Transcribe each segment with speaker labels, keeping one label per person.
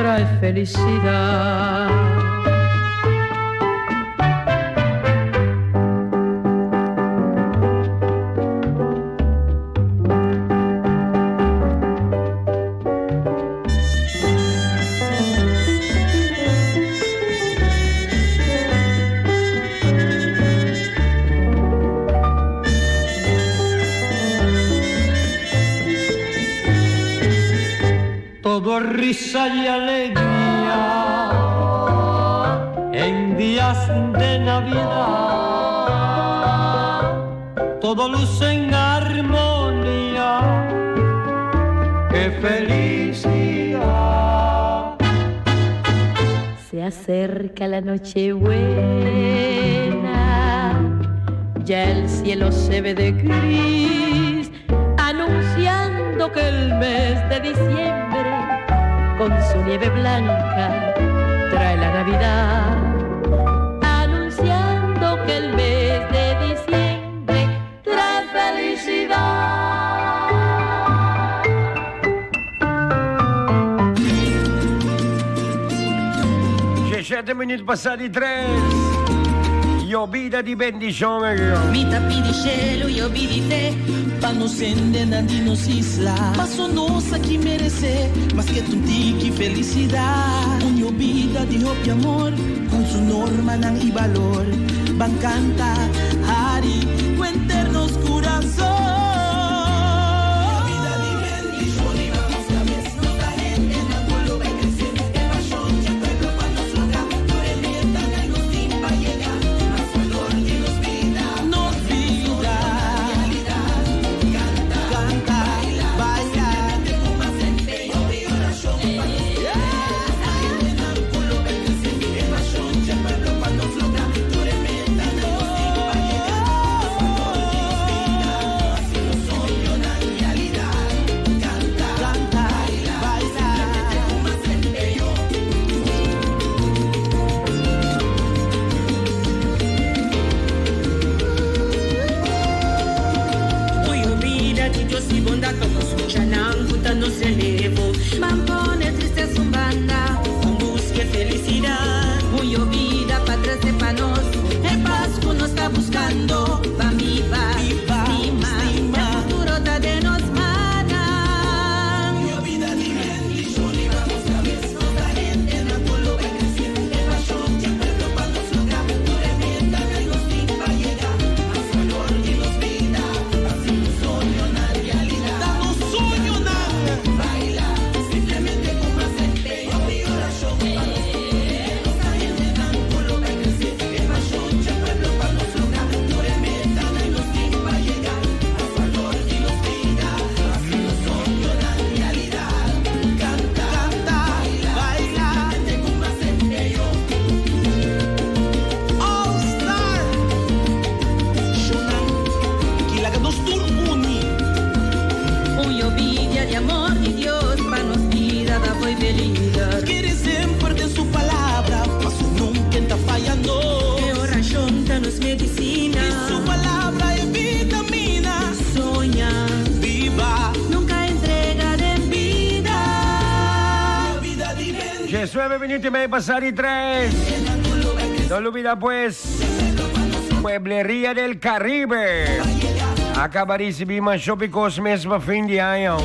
Speaker 1: Trae felicidad. Todo risa y alegría en días de Navidad. Todo luce en armonía. ¡Qué felicidad!
Speaker 2: Se acerca la noche buena, ya el cielo se ve de gris, anunciando que el mes de diciembre con su nieve blanca trae la Navidad. Anunciando que el mes de diciembre trae felicidad.
Speaker 3: 7 minuut pasa di 3. Yobida di bendicion.
Speaker 4: Mi ta pidi shelu, yobida di fe.
Speaker 5: Pa nos hendenan di nos isla. Paso nos aki merece Maske un tiki felicidad. Un yobida di hopi amor Cu su normanan y balor. Ban canta, hari, cu henter nos curason. Yobida di bendicion riba nos cabes. Nos ta hendenan cu lo bay crece. E pasion di pueblo pa nos logra. Tur e metanan nos tin pa yega. Mas balor di nos bida. Nos bida. Canta, canta, baila. Cu mas empeño y oracion pa nos hendenan cu lo bay crece. E pasion di pueblo pa nos logra. Tur e metanan nos tin pa yega. Mas balor di nos bida. Haci nos soñonan realidad. Canta, canta, baila. Cu mas empeño.
Speaker 4: Un yobida di Dios y bondad pa nos muchanan cu ta nos relevo.
Speaker 6: Ban pone tristesa un banda.
Speaker 4: Ban busca felicidad.
Speaker 6: Un yobida pa trece pa nos.
Speaker 4: E paz cu nos ta buscando.
Speaker 6: Ban biba,
Speaker 5: Biba,
Speaker 6: stima.
Speaker 5: stima.
Speaker 6: E futuro ta den nos mannan.
Speaker 5: Yobida di bendicion riba nos cabes. Nos ta hendenan cu lo bay crece. E pasion di pueblo pa nos logra. Tur e metanan nos tin pa yega. Mas balor di nos bida. Haci nos soñonan realidad. Danos soñonan. Baila, simplemente cu mas empeño y oracion pa nos. Nos ta hendenan cu lo bay crece. E pasion di pueblo pa nos logra. Tur e metanan nos tin pa yega. Mas balor di nos bida. Haci nos soñonan realidad. Canta, canta, baila, simplemente cu mas empeño. All Star. Shonan, cu laga nos tur uni.
Speaker 6: Un yobida di amor di Dios pa nos bida ta feliz.
Speaker 5: Kere semper den su palabra, paso nunca ta fayando.
Speaker 6: E oracion ta nos medicina.
Speaker 5: Y su palabra es vitamina.
Speaker 6: Soña,
Speaker 5: Biba,
Speaker 6: nunca entrega den bida.
Speaker 5: Bida di bendición.
Speaker 3: 19 minuut y mey pasa di 3. No lubida pues. Mueblería del Caribe. Acaba di ricibi masha hopi cos mes pa fin di aña.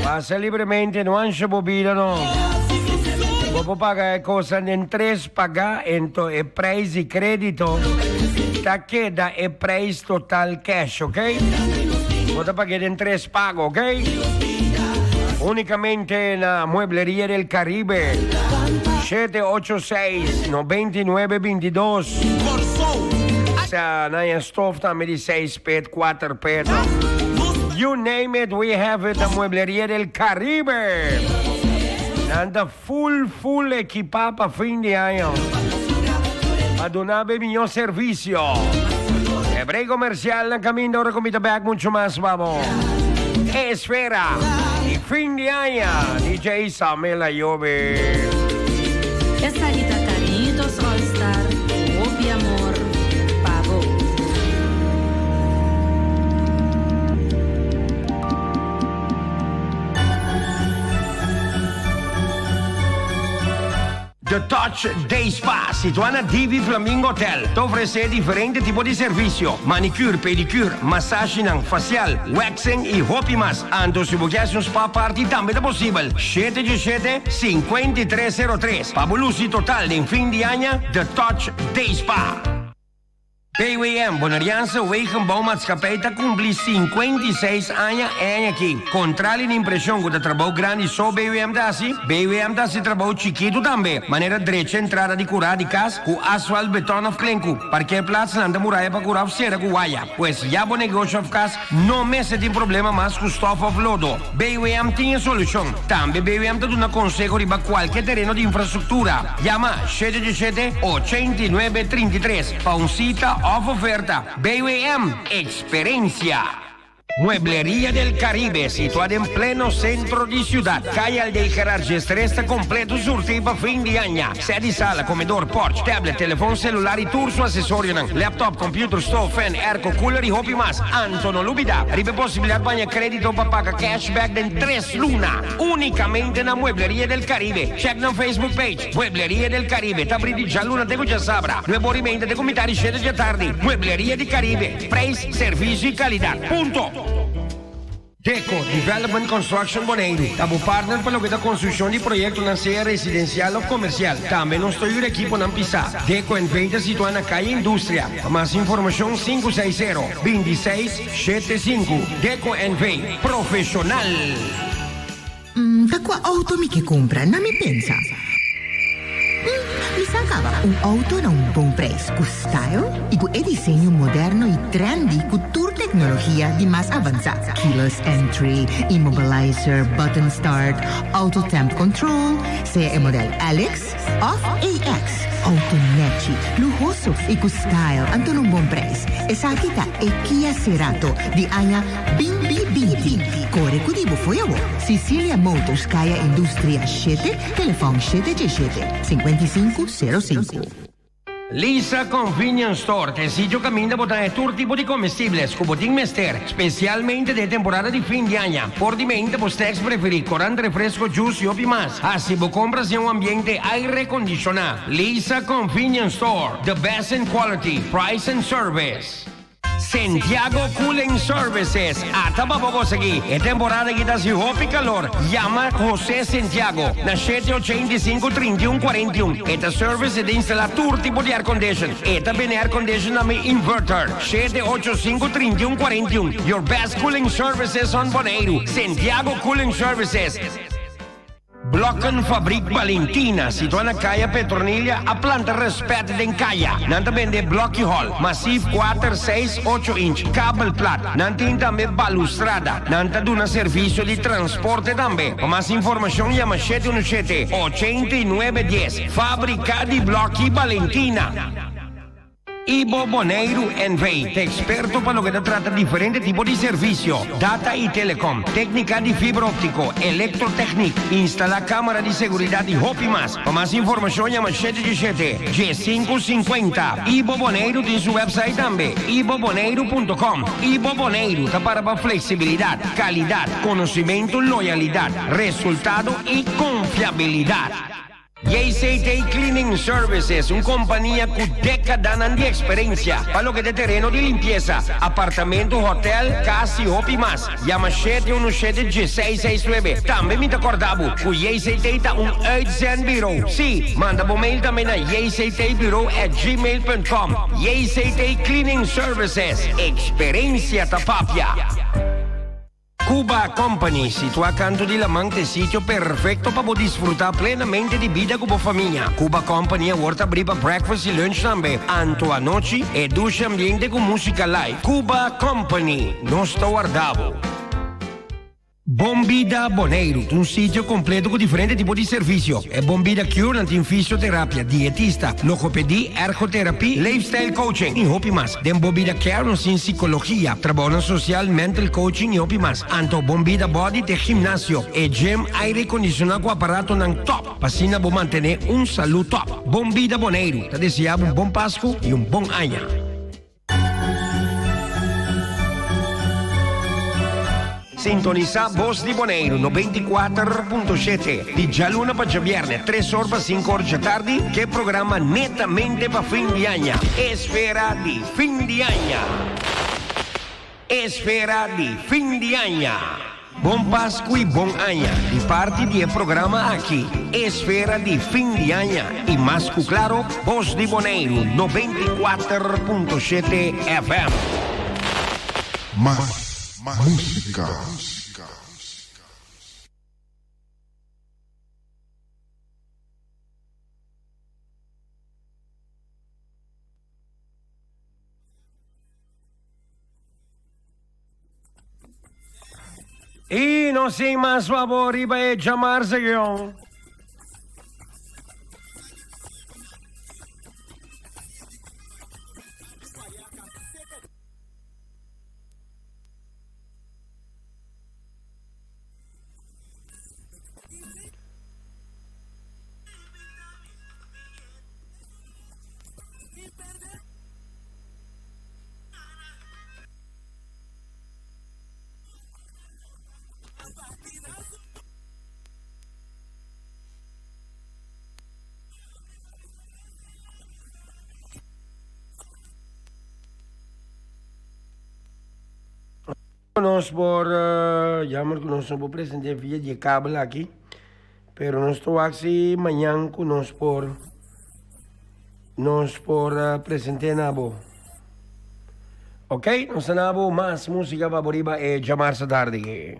Speaker 3: Pasa libremente, no ansha bo bida no. Bo por paga cos den tres paga, anto e prijs di credito ta keda e prijs total cash, ok? Bo ta paga den tres pago, ok? Unicamente na Mueblería del Caribe. 786 9922. Sa na stof tambe di 6 pet, 4 pet. You name it, we have it. La Mueblería del Caribe. Nan ta full, full equipa pa fin di aña. Pa duna bo miho servicio. E break comercial na caminda, ora cu mi ta back mucho mas, vamos. Esfera. Y fin di aña. DJ Samuel Ayobe.
Speaker 6: Esaki ta Cariñitos All Star, Hopi Amor, pa bo.
Speaker 3: The Touch Day Spa, situá na Divi Flamingo Hotel, ta ofresé diferente tipo di servisio, manicure, pedicure, masashinan, facial, waxing i hopi mas. Anto si bo ke hasi un spa party tambe ta posibel. Shete djeshete, 5303 Pa bo lusi total den fin di aña, The Touch Day Spa. BWM, Boneriaanse Wegenbouwmaatschappij, ta kumpli 56 aña e aña aki. Kontrali di impreshon ku ta trabou grandi so BWM ta hasi, BWM ta hasi trabou chikitu tambe, manera drecha entrada di kurá di kas ku asfalt, beton òf klenku, parkeerplaatsnan ta muraya pa kurá òf sera ku waya. Pues ya bo negosio òf kas no mester tin problema mas ku stòf òf lodo. BWM tin e solushon. Tambe BWM ta duna konseho riba kualke tereno di infrastruktura. Yama 787 89 33 pa un sita òf oferta. BWM, eksperensia! Muebleria del Caribe, situá den pleno sentro di siudat, Kaya Aldegerard 13 ta kompleto surtí pa fin di aña. Sèt di sala, komedor, pòrch, tablet, telefòn selular i tur su asesorionan, laptop, computer, stof, fan, airco, cooler i hopi mas. Anto no lubida riba e posibilidat pa haña krédito pa paga cashback den tres luna. Únikamente na Muebleria del Caribe. Check nan Facebook page, Muebleria del Caribe. Ta abrí di djaluna te ku djasabra, nuebe ora i meinta te ku mitá di shete djatardi. Muebleria di Caribe, Prijs, servisio i kalidat. Punto! Deco Development Construction Boneiru ta bo partner pa loke ta konstrukshon di proyektonan sea residensial òf komersial. Tambe nos ta yuda ekiponan pisá. Deco NV ta situá na Kaya Industria. Pa mas informashon 560, 26, 75. Deco NV, profeshonal!
Speaker 7: Ta kua outo mi ke kumpra? Na mi pensa. Mi sa kaba. Un outo na un bon prijs, ku style i ku e diseño moderno i trendy ku tur teknologia di mas avansá. Keyless entry, immobilizer, button start, auto temp control, sea e model LX òf AX. Outo nèchi, luhoso i ku style anto na un bon prijs. Esaki ta e Kia Cerato di aña Binti binti. Kore ku di bo fo'i awor. Cicilia Motors Kaya Industria shete, telefòn shete djeshete, 55 05.
Speaker 3: Lisa Convenience Store ta e sitio kaminda bo ta haña tur tipo di comestibles ku bo tin mester, spesialmente den e temporada di fin di aña. Por di meinta bo snacks preferí, korant, refresko, juice y hopi mas. Hasi bo kompras den un ambiente aire kondishoná. Lisa Convenience Store, the best in quality, price and service. Santiago Cooling Services ata pa bo konsegui. E temporada aki ta hasi hopi kalor. Yama Jose Santiago na shete 85 31 41. E ta service e ta instala tur tipo di aircondition. E ta bende aircondition tambe inverter. Shete 85 31 41. Your best cooling services on Boneiru. Santiago Cooling Services. Blokkenfabriek Valentina, situá na Kaya Petronilia, a planta rèspèt den kaya. Nan ta bende blòki hòl, masif kuater, seis, ocho inch, kabel plat. Nan tin tambe balustrada. Nan ta duna servisio di transporte tambe. Pa mas informashon yama shete unu shete, 89 dies. Fábrika di Blòki Valentina. Ibo Boneiru NV ta eksperto pa loke ta trata diferente tipo di servisio, data i telecom, téknika di fibra óptiko, elektrotèknik, instalá kámara di seguridat i hopi mas. Pa mas informashon yama shete djeshete, djesinku sinkuenta. Ibo Boneiru tin su wèpsait tambe, iboboneiru punto com. Ibo Boneiru ta para pa fleksibilidat, kalidat, konosimentu, loyalidat, resultado i konfiabilidat. JCT Cleaning Services, un kompania ku dékadanan di eksperensia pa loke ta tereno di limpiesa, apartamento, hotèl, kas i hopi mas. Yama shete unu shete dieseis seis nuebe. Tambe mi ta kòrda bo ku JCT ta un uitzendburo. Sí, manda bo mail tambe na jctbureau@gmail.com. JCT Cleaning Services, eksperensia ta papia. Cuba Company, situá kantu di laman, ta e sitio perfekto pa bo disfrutá plenamente di bida ku bo famia. Cuba Company awor ta abrí pa breakfast i lunch tambe. Anto anochi, e dushi ambiente ku músika live. Cuba Company, nos ta warda bo. Bon Bida Boneiru ta un sitio kompleto ku diferente tipo di servisio. E Bon Bida Cure nan tin fisioterapia, dietista, logopedie, ergoterapie, leefstijl coaching i hopi mas. Den Bon Bida Care nos tin psicologia, trabounan social, mental coaching y hopi mas. Anto Bon Bida Body t'e gimnasio, e gym aire condiciona cu aparatonan top pa asina bo mantene un salud top. Bon Bida Boneiru ta desea bo un bon Pascu y un bon aña. Sintonisá Bos di Boneiru 94.7 di djaluna pa djabièrnè tres or pa sinku or djatardi ku e programa Netamente pa Fin di Aña, Esfera di Fin di Aña. Esfera di Fin di Aña. Bon Pasku i Bon Aña di parti di e programa aki, Esfera di Fin di Aña i mas ku klaro Bos di Boneiru 94.7 FM.
Speaker 8: Mas músika.
Speaker 3: I no sin mas favor riba e djamarse guion. Nos por jammer ku nos no por presente via di e kabel aki, pero nos ta wak si mañan ku nos por nos por presente na bo. Ok, nos ta na bo mas música pa bo riba e djamarsa tardi.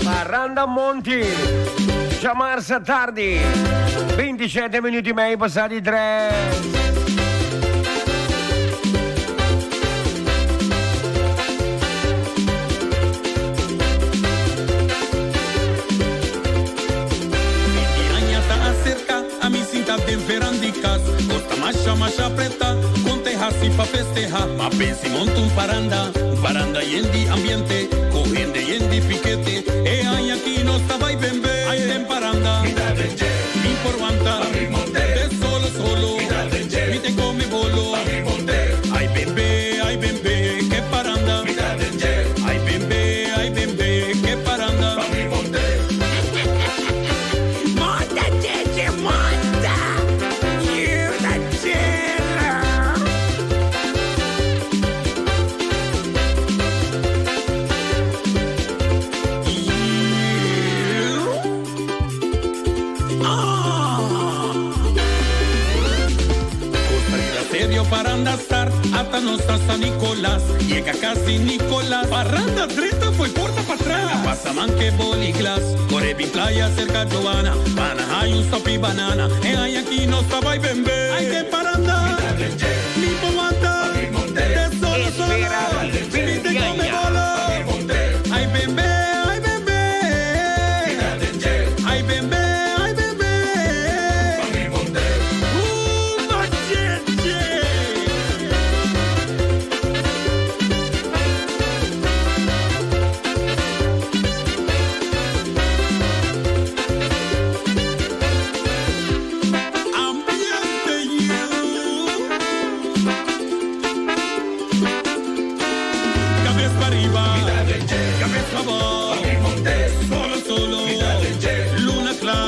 Speaker 3: Parranda Monti, djamarsa tardi, 27 minuut y mei pasa di tres.
Speaker 9: Aña ta acerca, ami sinta den veranda di cas. Cos ta masha masha preta, con te haci pa festeha. Ma pensi monta un paranda, un paranda yen di ambiente, cu hende yen di pikete. E aña aki nos ta bay bembe. Ay den paranda, mi ta den dje, mi por wanta, pa mi monte. Te solo solo, mi ta den dje, mi te come bolo, pa mi monte. Ay bembe, ay bembe, ke paranda, mi ta den dje. Ay bembe, ay bembe, ke paranda, pa mi monte.
Speaker 5: Monta Cheche, monta! Yuda Chela!
Speaker 9: Costa Rica serio paranda start ata nos ta San Nicolas Yega cas di Nicolas Paranda drenta fo'i porta patras Pasa man ke boli glas Core bin playa cerca Joana Pana hay un sopi banana E aña aki nos ta bay bembe Ay den paranda Mi por wanta Te solo solo Mi te come bolo Ay bembe ay bembe Ay bembe ay bembe Uma cheche. Ambiente you. Cabes pariba, cabes pabou, solo solo, luna cla,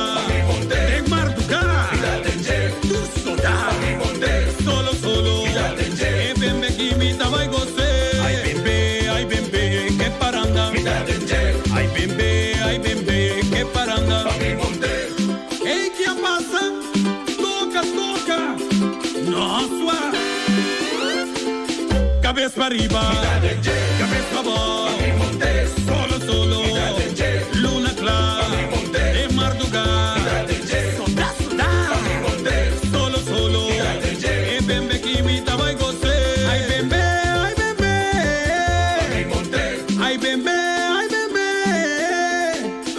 Speaker 9: den marduga, tur soda, solo solo, e bembe ki mi ta bai gos'é. Ai bembe, ai bembe, ke paranda, ai bembe, ai bembe, ke paranda. Ey ki a pasa? Toca, toca! No sua! Cabes pariba, cabes pabou, solo solo, luna cla, den marduga, soda soda, solo solo, e bembe ki mi ta bai gos'é. Ai bembe, ai bembe, ai bembe, ai bembe,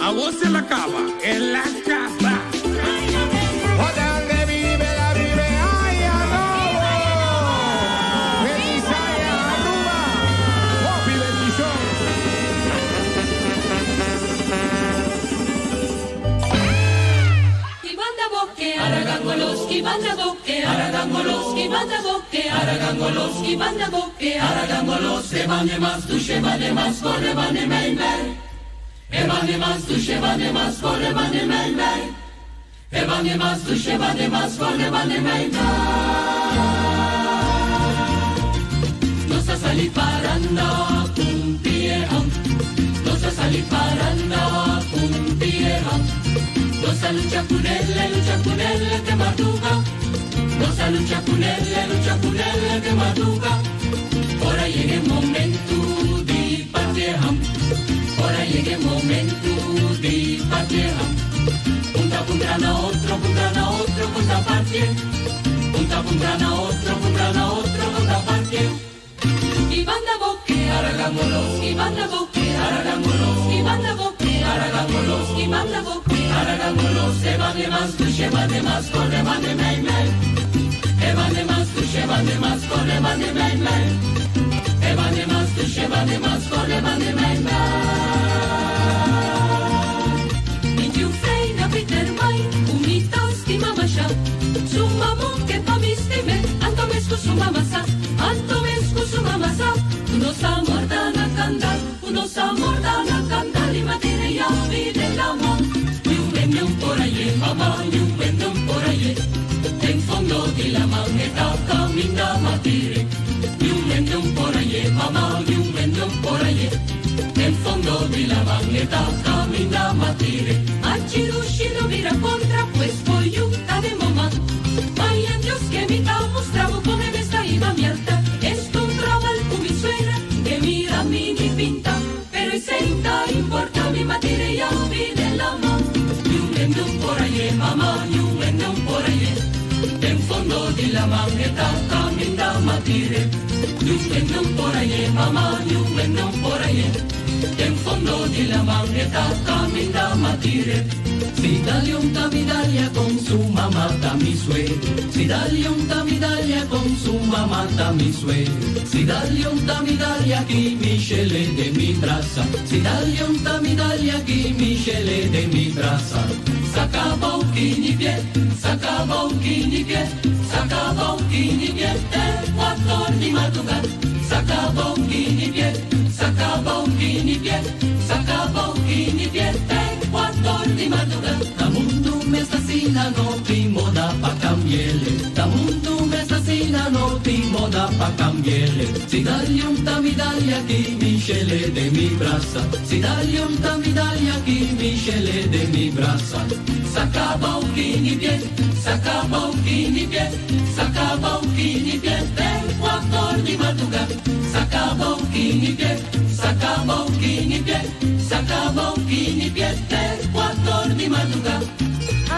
Speaker 9: awor se la caba, el a caba.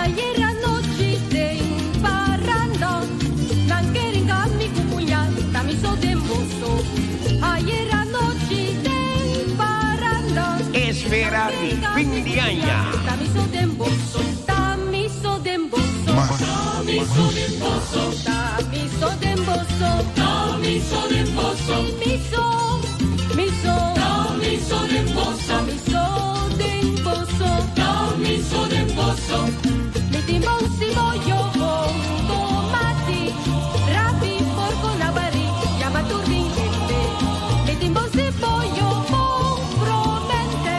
Speaker 2: Ayer anochi den paranda, nan keringa mi cupuñal, tamiso den boso. Ayer anochi den paranda.
Speaker 3: Esfera di fin di aña.
Speaker 2: Tamiso den boso, tamiso den boso. Tamiso den boso, tamiso den boso. Tamiso den boso. Miso, miso. Tamiso den boso. Tamiso den boso. Tamiso den boso. Mi timbón si voy yo con tomate, rapi porco navari, llama turbin lembe. Mi timbón si voy yo con promente,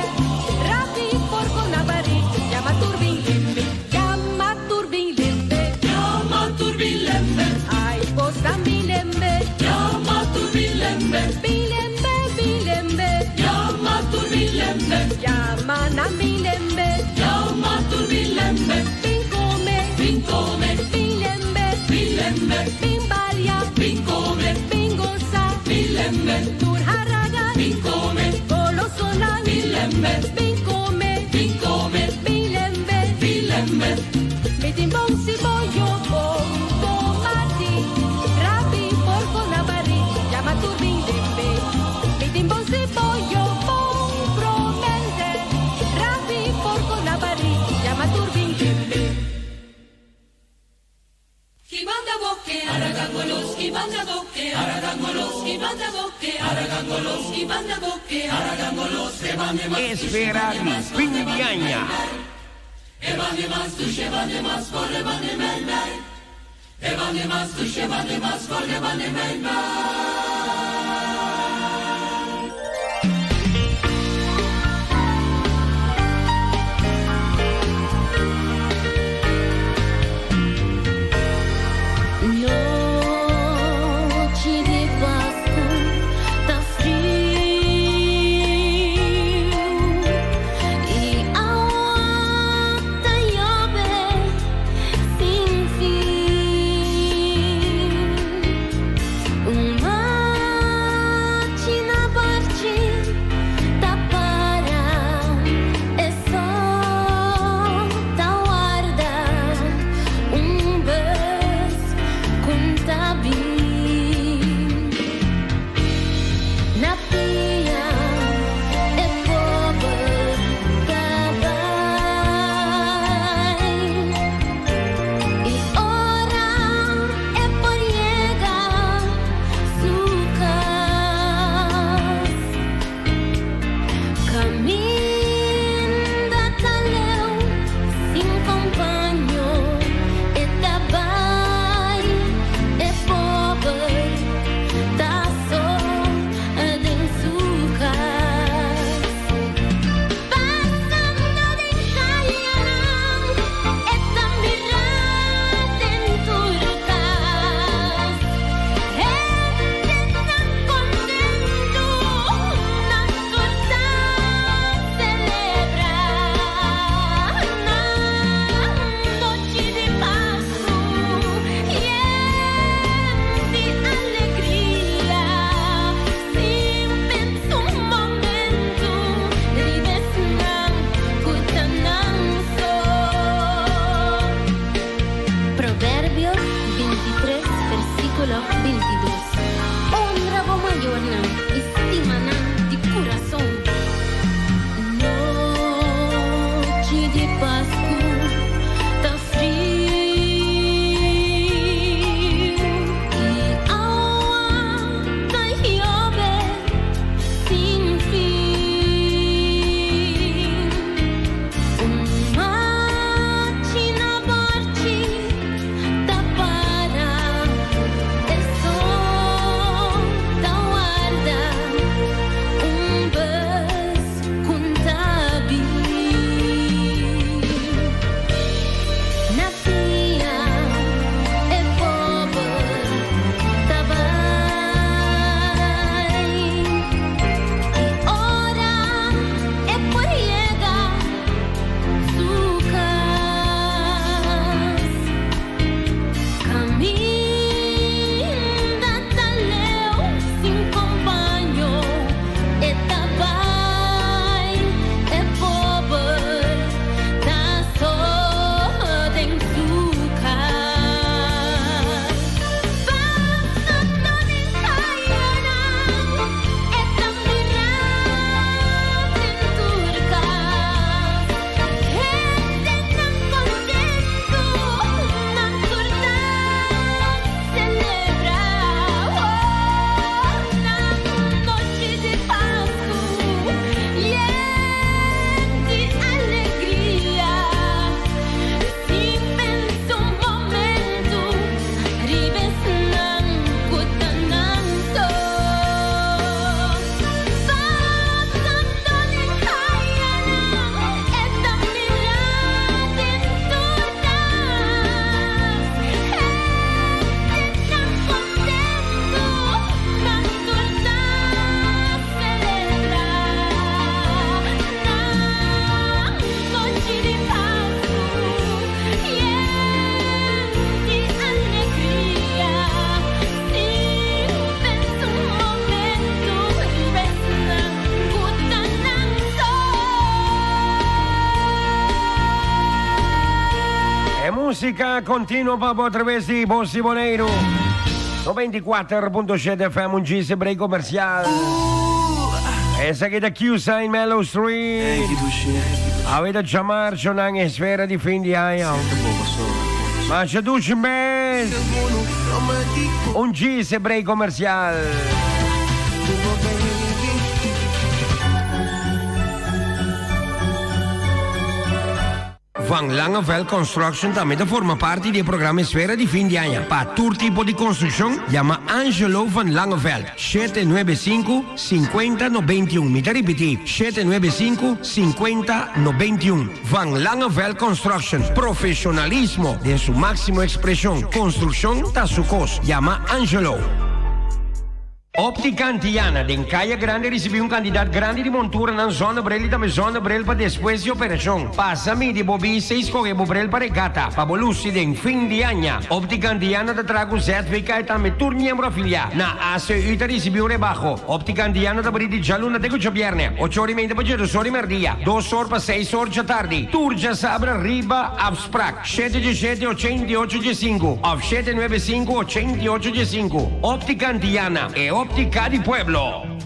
Speaker 2: rapi porco navari, llama turbin lembe. Llama turbin lembe. Llama turbin lembe. Ay, posta mi lembe. Llama turbin lembe. Bilembe, bilembe. Llama turbin lembe. Llama na mi lembe. Llama turbin lembe. Pincome, pincome, bilembe, bilembe, bimbalia, pincome, bingosa, bilembe, turharaga, pincome, golosona, bilembe, bincome, bincome, bilembe, bilembe. Mi timbón si voy yo con tomate, rabi porco navari, llama turbin lembe. Mi timbón si voy yo con promente, rabi porco navari, llama turbin lembe.
Speaker 3: Esfera di fin di aña.
Speaker 2: Nochi di Pasku ta friu i awa ta yobe sin fin. Un machi na barchi ta para e sol ta warda un bus ku ta bin. Na pia e pober ta bai i ora e por yega su kas. Kaminda ta leu sin kompaño e ta bai e pober ta so den su kas. Pasando den kayanan e ta mira den tur kas. Hendenan kontentu nan tur ta selebrá. Na nochi di Pasku yen di alegria sin pensa un momentu riba esnan ku ta nan so. Proverbios 23 versíkulo 22 Honra bo mayornan i stima nan di kurason. Nochi di Pasku ta friu i awa ta yobe sin fin. Un machi na barchi ta para e sol ta warda un bus ku ta bin. Na pia e pober ta bai i ora e por yega su kas. Kaminda ta leu sin kompaño e ta bai e pober ta so den su kas. Pasando den kayanan e ta mira den tur kas. Hendenan kontentu nan tur ta selebrá. Oh, na nochi di Pasku yen di alegria sin pensa un momentu riba esnan ku ta nan so. Pasando den kayanan e ta mira den tur kas. Hendenan kontentu nan tur ta selebrá. Na nochi di Pasku yen di alegria sin pensa un momentu riba esnan ku ta nan so.
Speaker 3: E músika kontinuo pa bo atraves di Bos di Boneiru. 94.7 FM, un djis break komersial. Esaki ta Q-Sign Mellow Street. Awe ta djamarcho nan esfera di fin di aña. Masha dushi mes. Un djis break komersial. Van Langeveld Construction tambe ta forma parti di e programa Esfera di Fin di Aña. Pa tur tipo di construccion, yama Angelo van Langeveld, 795 50 91. Mi ta ripiti, 795 50 91. Van Langeveld Construction, profesionalismo den su maximo expresion. Construccion ta su cos. Yama Angelo. Optica Antiana den Kaya Grande ricibi un cantidad grandi di monturanan zonnebril y tambe zonnebril pa despues di operacion. Pasa midi bo bista y scoge bo bril pa regata pa bo luci den fin di aña. Optica Antiana ta traha cu ZVK y tambe tur miembro afilia na ACU ta ricibi un rebaho. Optica Antiana ta bri di djaluna te cu djabierne, ocho or y media pa djedos or y merdia, dos or pa seis or djatardi. Tur djasabra riba afsprak. Shete djeshete 88 djesinku òf 795 88 djesinku. Óptica Antiana, e óptica di pueblo.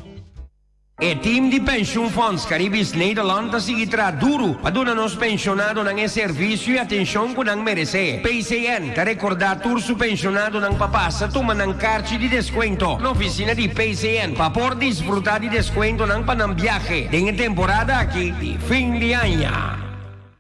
Speaker 3: E team di Pensioenfonds Caribisch Nederland ta sigui traha duru pa duna nos penshonadonan e servisio i atenshon ku nan meresé. PCN ta rekordá tur su penshonadonan pa pasa tuma nan karchi di deskuento na ofisina di PCN pa por disfrutá di deskuentonan pa nan biahe den e temporada aki di fin di aña.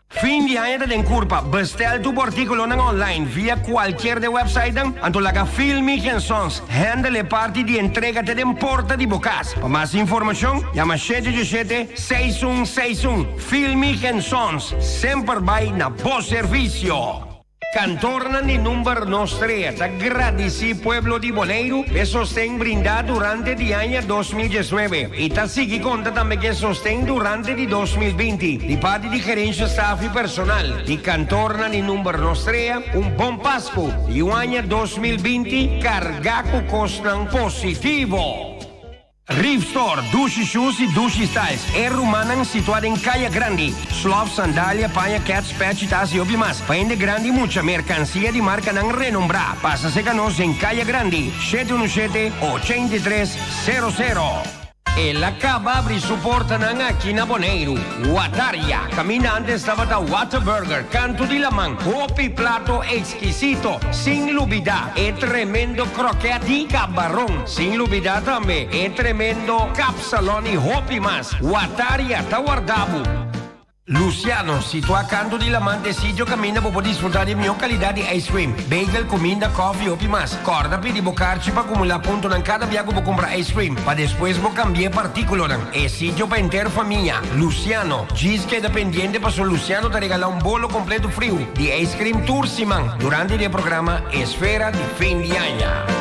Speaker 3: Fin di aña ta den kurpa, bestel tur bo artíkulonan online via kualkier de websitenan, anto laga Filmig en Sons handle e parti di entrega te den porta di bo kas. Pa mas informashon, yama 787 6161. Filmig en Sons, semper bai na bo servisio! Kantornan di number Nos Trea ta gradisí pueblo di Boneiru p'e sosten brindá durante di aña 2019 i ta sigui konta tambe ku e sosten durante di 2020 di parti di gerensha, staf i personal di Kantornan di number Nos Trea. Un bon Pasku i un aña 2020 kargá ku kosnan positivo! Reef Store, Dushi Shoes y Dushi Styles, e rumannan situa den Kaya Grandi. Slof, sandalia, paña, kets, pechi, tas y hopi mas. Pa hende grandi y mucha, mercancia di marcanan renombra. Pasa seca nos den Kaya Grandi, 717 83 00. El a caba abri su portanan aki na Boneiru. Wataria, caminda antes tabata Whataburger, canto di laman, hopi plato exquisito, sin lubida e tremendo croquet di cabaron, sin lubida tambe e tremendo kapsalon y hopi mas. Wataria ta warda bo. Luciano, situá kantu di laman ta e sitio kaminda bo por disfrutá di e mihó kalidat di ice cream, bagel, kuminda, kòfi i hopi mas. Kòrda pidi bo karchi pa akumulá puntonan kada bia ku bo kumpra ice cream, pa despues bo kambi'é pa artíkulonan. E sitio pa henter famia. Luciano, djis keda pendiente paso Luciano ta regalá un bolo kompleto friu di ice cream tur siman durante di e programa Esfera di Fin di Aña.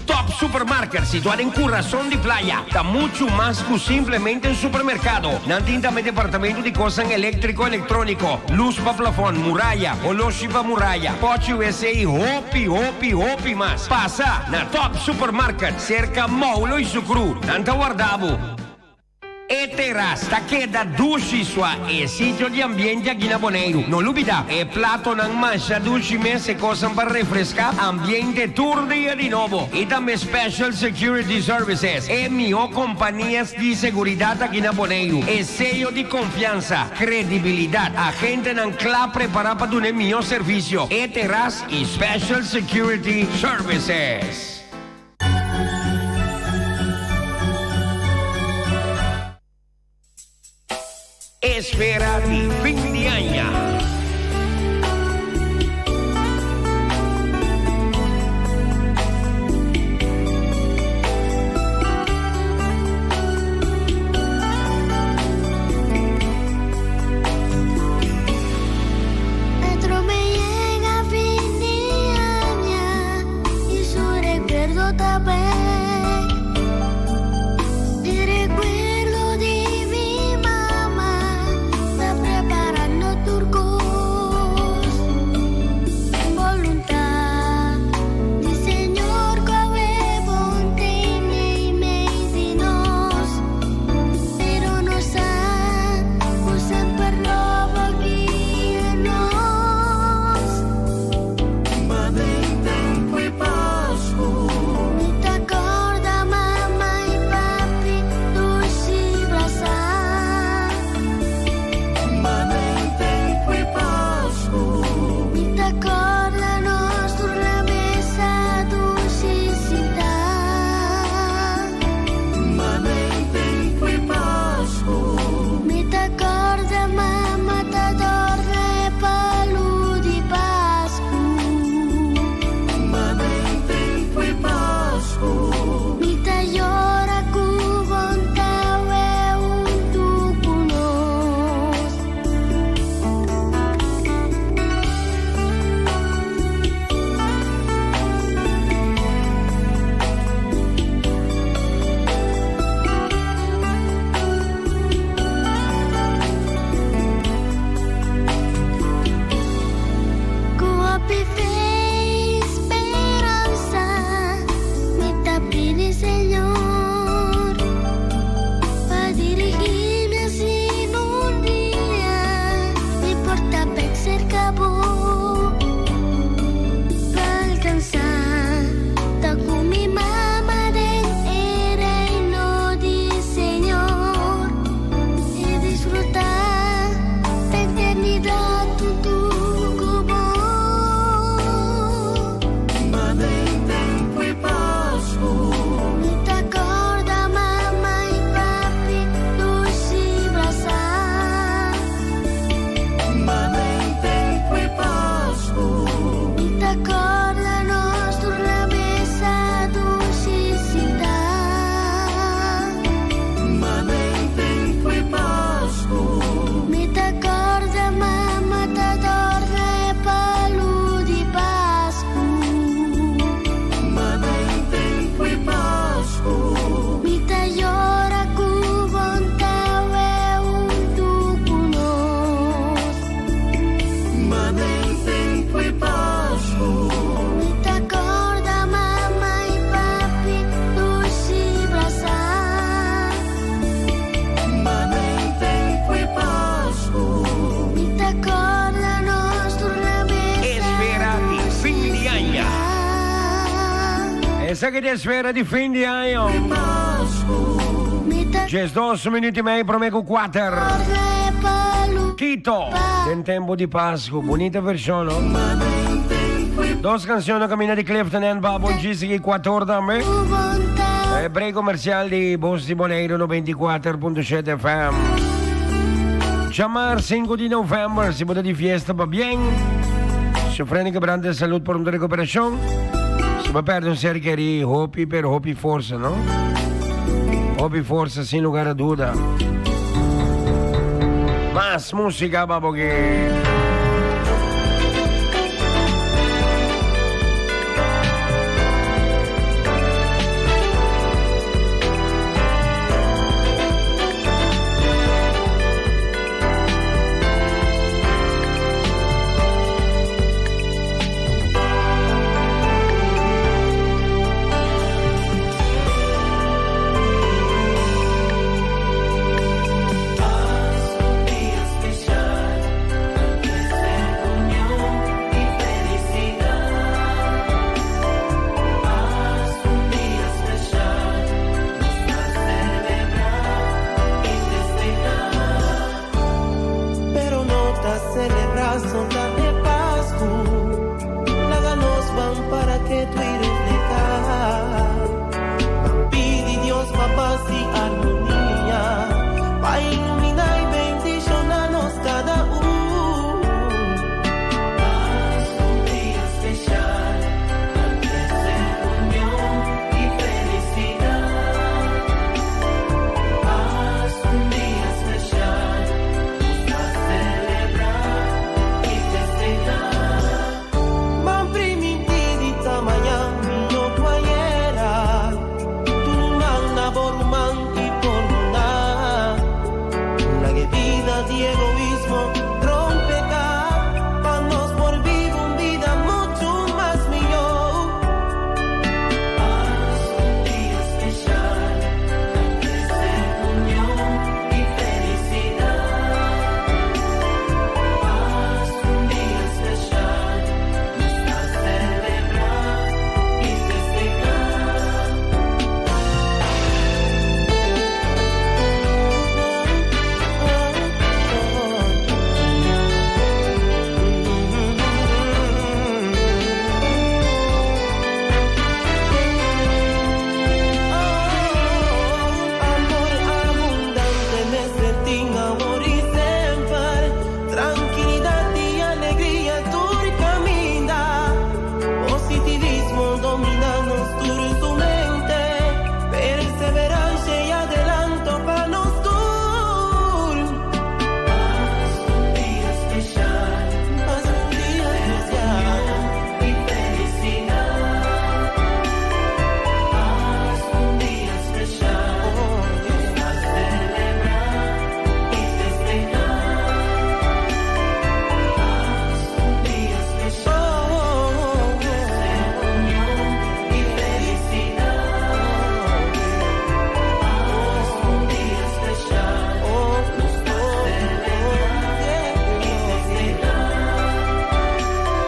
Speaker 3: Top Supermarket, situá den kurason di Playa, ta muchu mas ku simplemente un supermerkado. Nan tin tambe departamento di kosnan eléktriko, elektróniko, lus pa plafòn, muraya, oloshi pa muraya, pòchi wc i hopi, hopi, hopi mas. Pasa na Top Supermarket, serka Moulo i Sukru. Nan ta warda bo. E teras ta keda dushi sua e sitio di ambiente aki na Boneiru. No lubida, e platonan masha dushi mes, e kosnan pa refreská ambiente tur dia di nobo. I tambe Special Security Services, e mihó kompanias di seguridat aki na Boneiru. E seyo di konfiansa, kredibilidat, agentenan kla prepará pa duna e mihó servisio. E teras i Special Security Services. Esfera di fin di aña.
Speaker 8: Y su recuerdo ta bek. Di recuerdo di mi mama ta preparando tur cos.
Speaker 3: Esaki ta esfera di fin di aña. 12 minuut y mei prome cu 4. Quito, den tempo di Pascu. Bunita version, no? Dos cancion na camina di Clifton en pa bon djis y 4 tambe. E break comercial di Bos di Boneiru 94.7 FM. Djamar 5 di november, si bo ta di fiesta pa bien. Sufriendo quebrante de salud por un recuperacion. Si bo perde un ser queri, hopi pero hopi forza, no? Hopi forza sin lugar a duda. Mas música pa bo que.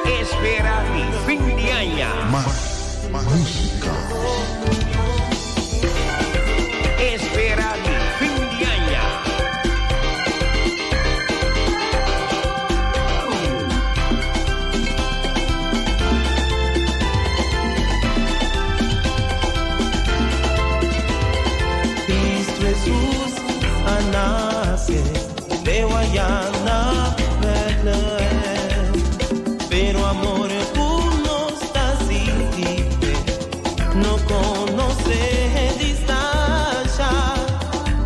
Speaker 3: Espera di fin di aña.
Speaker 10: Mas música.
Speaker 3: Espera di fin di aña.
Speaker 11: Cristo Jesus a nace de Guayana, Bethlehem. Pero amor cu nos ta sinti no conoce distancia.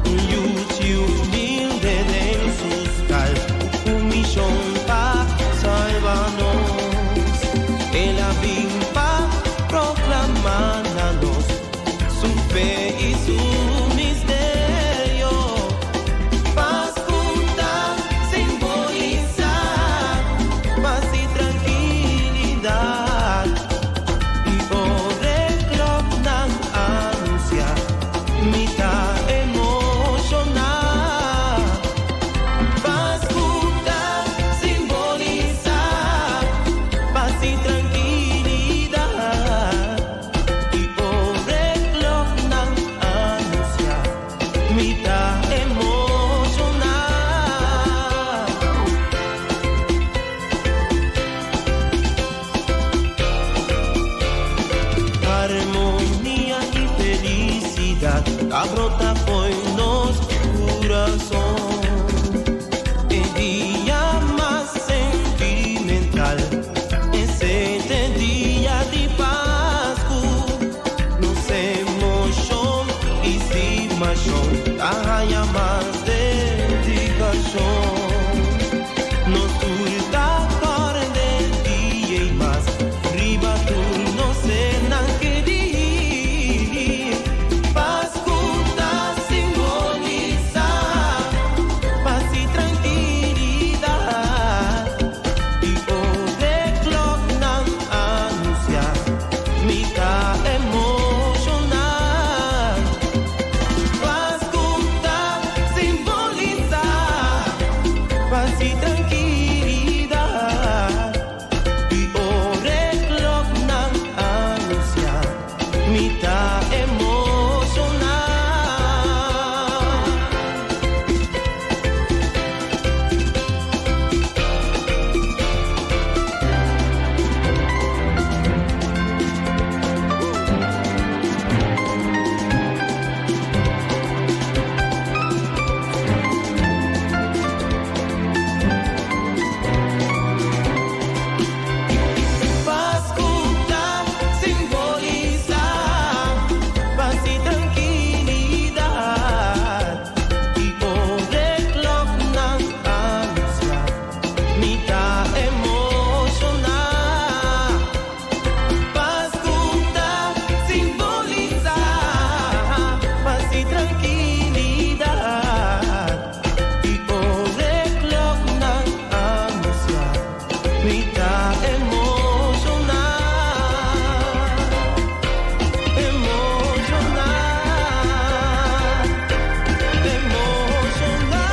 Speaker 11: Un yuchi humilde den su stal, un mision pa salba nos. El a bin pa proclama na nos su fe y su misterio. Pascu. mas dedikashon. Nos tur ta kòrda e dia ei mas riba tur nos sernan kerí. Pasku ta simbolisá pas i trankilidat. I ora e kloknan anunsiá, mi ta emoshoná. Pasku ta simbolisá pas i trankilidat. I ora e kloknan anunsiá, mi ta emoshoná. Pasku ta simbolisá pas i trankilidat. I ora e kloknan anunsiá, mi ta emoshoná. Pasku ta simbolisá pas i trankilidat. I ora e kloknan anunsiá, mi ta emoshoná. Emoshoná. Emoshoná.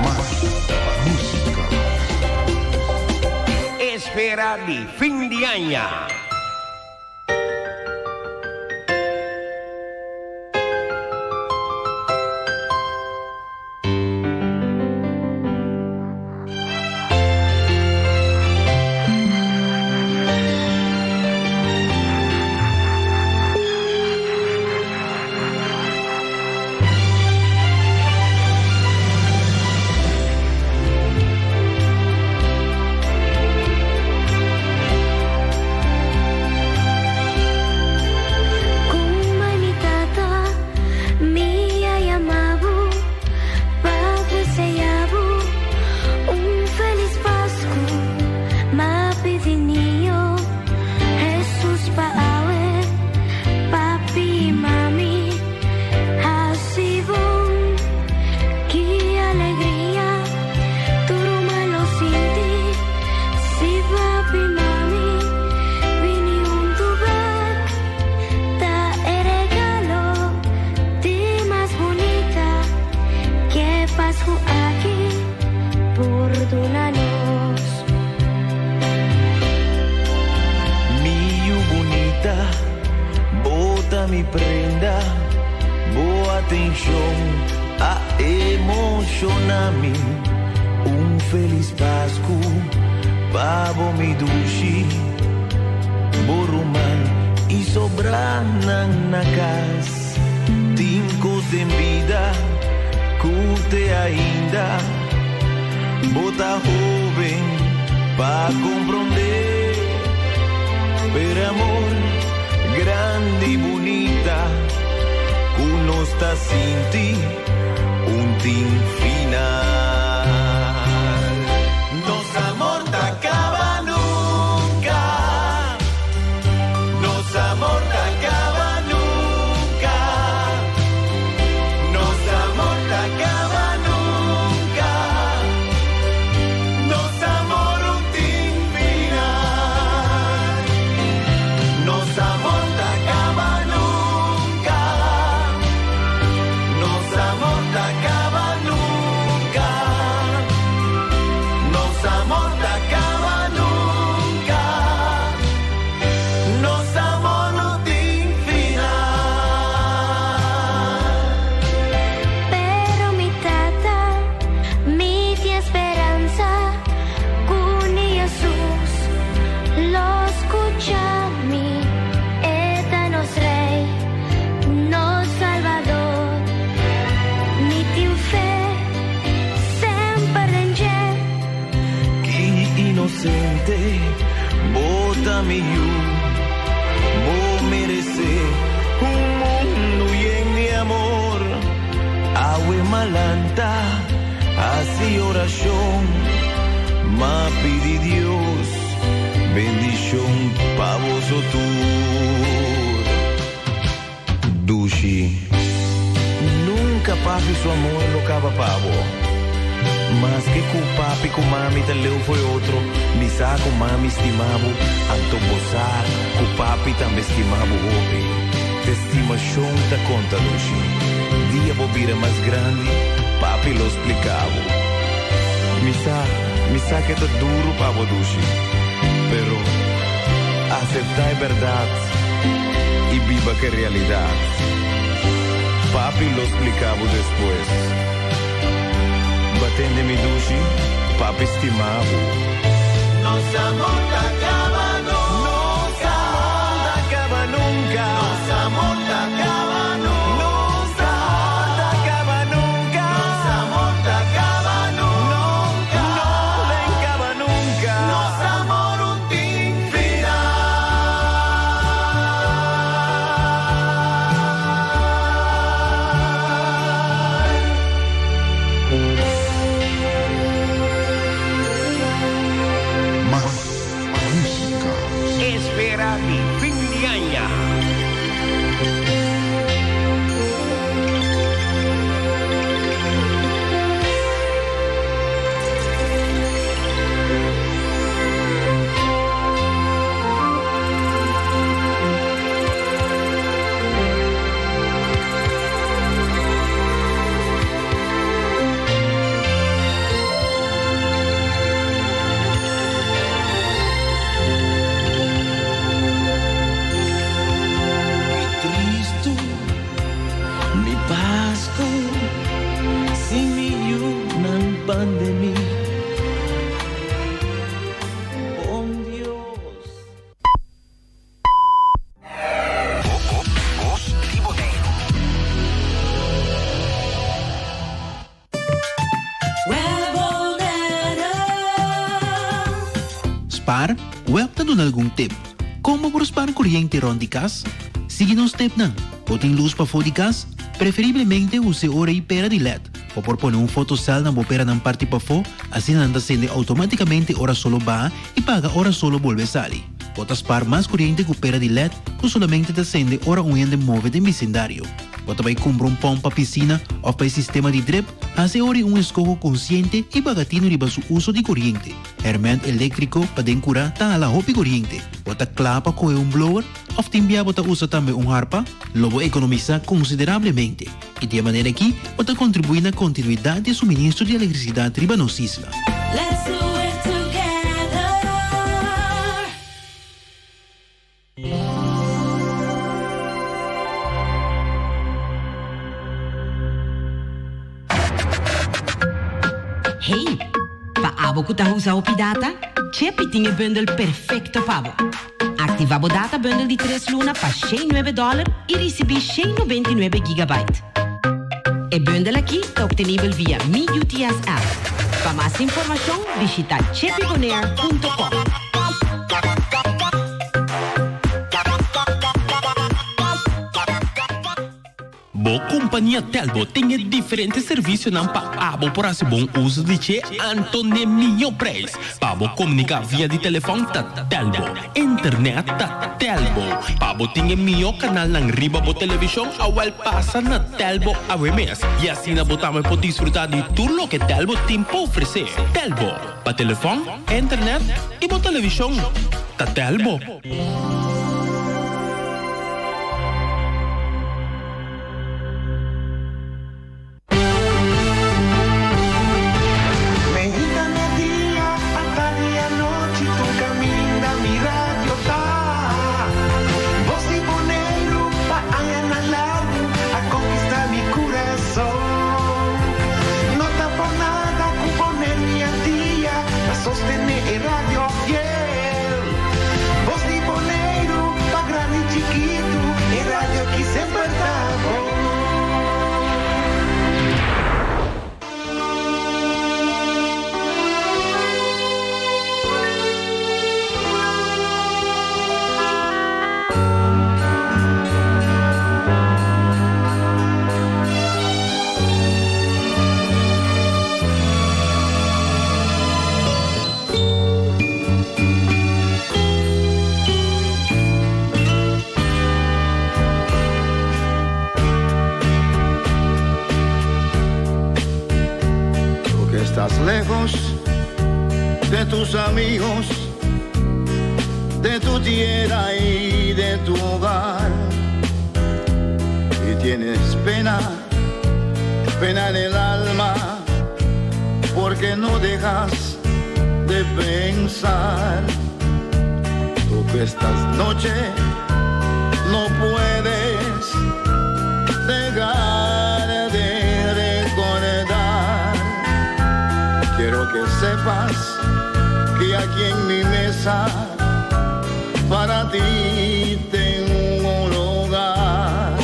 Speaker 10: Mas músika.
Speaker 3: Esfera di fin di aña.
Speaker 8: Ku mi tata mi a yama bo pa deseá bo un felis Pasku, m'a pidi Niño Jesus pa awe, papi i mami, hasi bon, ki alegria, tur ruman lo sinti, si papi i mami, bini huntu bèk. Ta e regalo di mas bunita ku Pasku aki por duna nos.
Speaker 11: Mi bunita, bo ta mi prenda, bo atenshon a emoshoná mi. Un felis Pasku, pa bo mi dushi, bo ruman i sobránan na kas. Tin kos den bida, ku te ainda, bo ta hóben pa komprondé. Pero amor grandi i bunita, ku nos ta sinti un tin final. Nos amor ta kaba nunka. Nos amor ta kaba nunka. Nos amor ta kaba nunka. Nos amor un tin final. Nos amor ta kaba nunka. Nos amor ta kaba nunka. hasi orashon, m'a pidi Dios bendishon pa boso tur. Dushi, nunka papi su amor lo kaba pa bo. Maske ku papi ku mami ta leu fo'i otro, mi sa ku mami stima bo, anto bo sa ku papi tambe stima bo hopi. Te stimashon ta konta, Dushi. Dia bo bira mas grandi, papi lo splika bo. Mi sa, mi sa ku e ta duru pa bo, Dushi, pero aseptá e bèrdat i biba ku e realidat. Papi lo splika bo despues. Bo a tende mi dushi? Papi stima bo.
Speaker 5: Nos amor ta caba nunca.
Speaker 11: Nos amor ta caba nunca.
Speaker 5: Nos amor ta caba nunca.
Speaker 11: Nos amor ta caba nunca.
Speaker 5: Nos amor ta caba nunca.
Speaker 11: No den caba nunca.
Speaker 5: Nos amor un tin final.
Speaker 10: Mas música.
Speaker 3: Espera di fin di aña.
Speaker 11: Ki tristu mi Pasku sin mi yunan banda mi. Bon Dios.
Speaker 12: Bos di Boneiru.
Speaker 13: Spaar? Web ta duna algun tip. Kon bo por spaar koriente rònt di kas? Sigui nos tipnan. Bo tin lus pafó di kas? Preferiblemente usa e ora i pera di led. Bo por pone un fotosèl na bo peranan parti pafó, asina nan ta sende outomátikamente ora solo baha i paga ora solo bolbe sali. Bo ta spaar mas koriente ku pera di led ku solamente ta sende ora un hende move den bisindario. Bo ta bai kumpra un pòmp pa pisina òf pa e sistema di drip? Hasi ora un eskoho konsiente i paga tinu riba su uso di koriente. Hèrmènt eléktriko pa den kurá ta hala hopi koriente. Bo ta kla pa kohe un blower òf tin bia bo ta usa tambe un harpa? Lo bo ekonomisá konsiderablemente i di e manera akí bo ta kontribuí na kontinuidat di e suministro di elektrisidat riba nos isla.
Speaker 2: Let's do it together.
Speaker 4: Hey, pa abo ku ta usa hopi data, Chepi tin e bundel perfekto pa bo. Aktivá bo data bundel di tres luna pa shen nuebe dòler i risibí 199 gigabyte. E bundel akí ta optenibel via Mi UTS app. Pa mas informashon bishitá chepibonair.com.
Speaker 14: Bo kompania Telbo tin e diferente servisionan pa abo por hasi bon uso di dje anto n'e mihó preis. Pa bo komuniká via di telefòn ta Telbo, internet ta Telbo. Pa bo tin e mihó kanalnan riba bo televishon awèl pasa na Telbo awe mes i asina bo tambe por disfrutá di tur loke Telbo tin pa ofresé. Telbo, pa telefòn, internet i bo televishon ta Telbo.
Speaker 5: Meinta media, atardi anochi tur caminda mi radio ta. Voz di Boneiru pa añanan largu a conquista mi curason. No ta por nada cu Boneiru y Antia ta sostene e radio fiel. Voz di Boneiru.
Speaker 12: lejos de tus amigos, de tu tierra y de tu hogar. Y tienes pena, pena en el alma, porque no dejas de pensar. Tú que esta noche no puedes dejar de recordar. Quiero que sepas que aquí en mi mesa para ti tengo un lugar.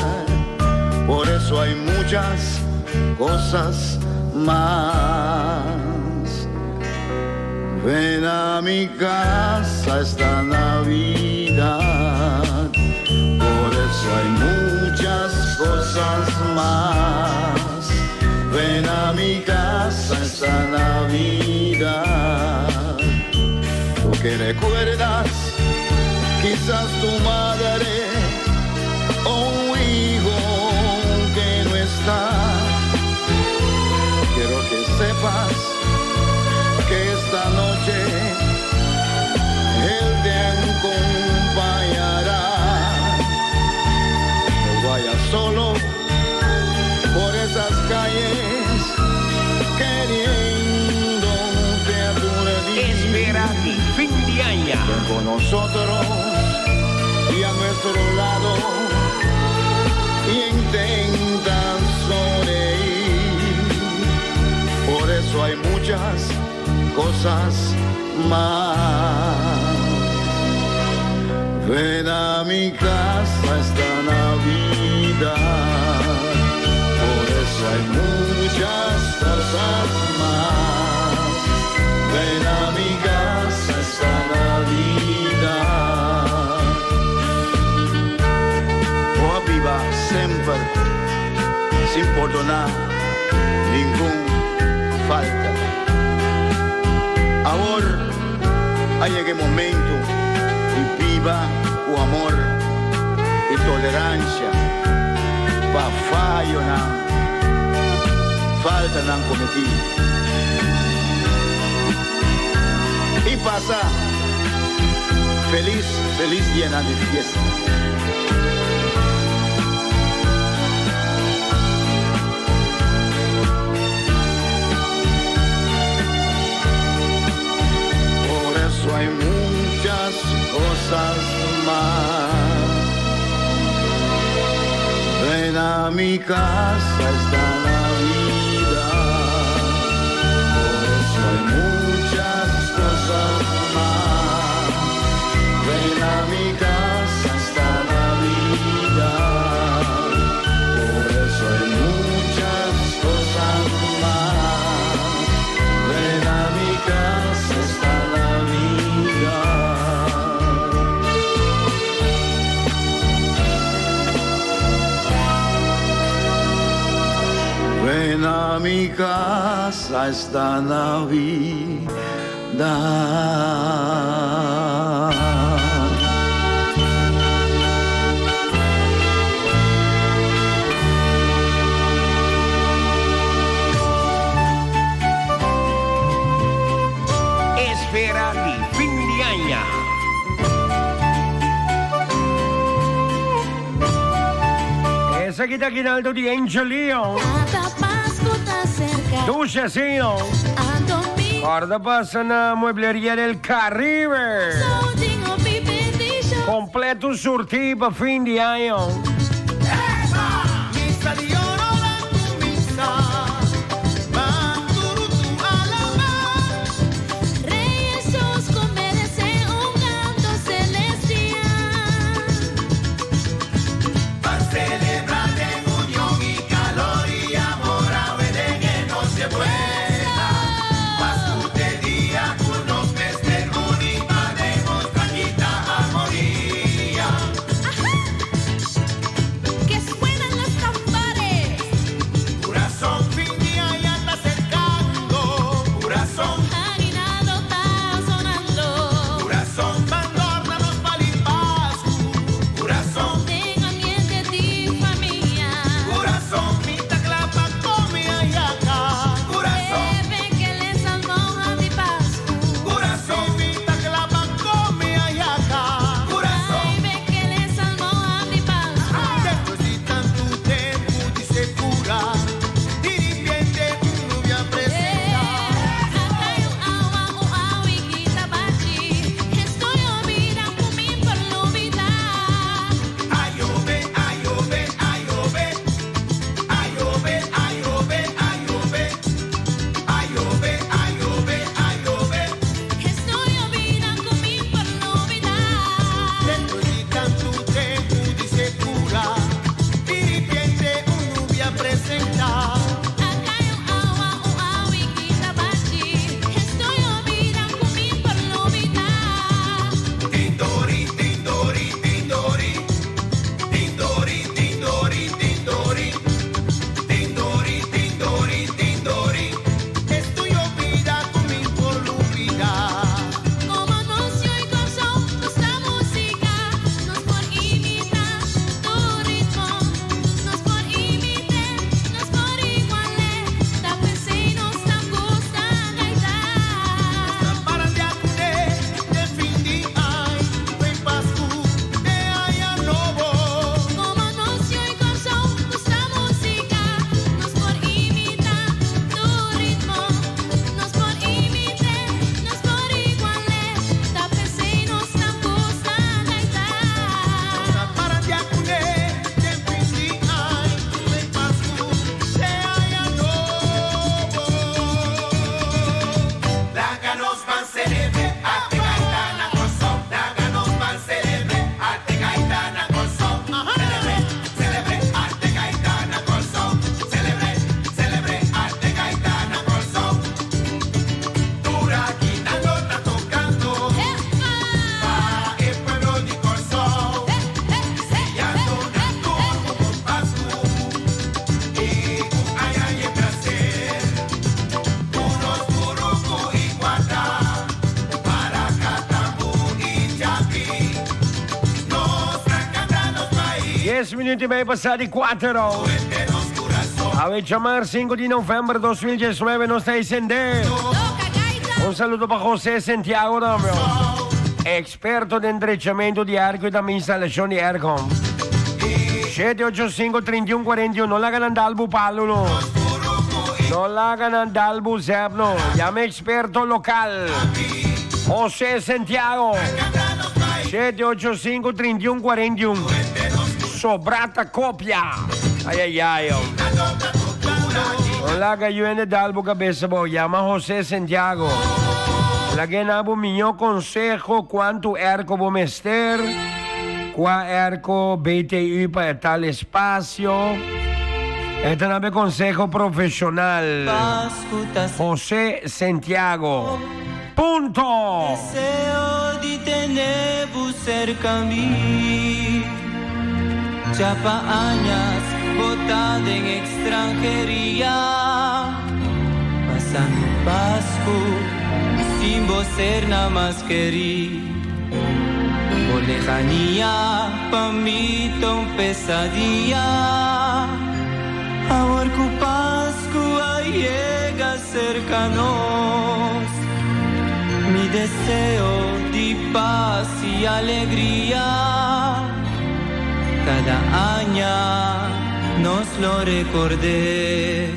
Speaker 12: Por eso hay muchas cosas más. Ven a mi casa esta Navidad. Por eso hay muchas cosas más. Ven a mi casa esta Navidad. Tú que recuerdas, quizás tu madre o un hijo que no está. Quiero que sepas que esta noche él te acompañará. No vayas solo por esas calles queriéndote aturdir.
Speaker 3: Espera di fin di aña.
Speaker 12: Ven con nosotros y a nuestro lado y intenta sonreír. Por eso hay muchas cosas más. Ven a mi casa esta Navidad. Por eso hay muchas cosas más. Ven a mi casa esta Navidad. Bo a biba semper, sin pordoná ningun falta. Awor a yega e momento di biba ku amor i toleransia pa fayonan, faltanan kometí. I pasa felis, felis dianan di fiesta. Por eso hay muchas cosas más. Ven a mi casa esta Navidad. Por eso hay muchas cosas más. Ven a mi casa esta Navidad. Por eso hay muchas cosas más. Ven a mi casa esta Navidad. Ven a mi casa esta Navidad.
Speaker 3: Esfera di fin di aña. Esaki ta Aguinaldo di Angel Leon. Dushi asina. Corda pasa na Muebleria del Caribe. Completo surti pa fin di aña. 10 minuut i mei pasá di kuater. Awe djamar 5 di november 2019 nos ta encendé. Un saludo pa José Santiago tambe. Experto den drechamento di airco y tambe instalacion di airco. 785 31 41 No laga nan dal bo palo no. No laga nan dal bo zep no. Llama experto local. José Santiago. 785 31 41 Sobrata copia. Ay ay ay. No laga yu hende dal bo cabeza bo. Llama José Santiago. Lag'é na bo miñó conseho cuantu airco bo mester, cua airco BTU pa e tal espacio. E ta na bo e conseho profesional. José Santiago. Punto!
Speaker 5: Deseo di tene bo cerca mi Ya pa añas bo ta den extranheria Pasando Pascu sin bo ser na mas keri Bo lejania pa mi ta un pesadia Awor cu Pascu a yega Cerca nos, mi deseo di paz y alegria. Cada aña nos lo recordé.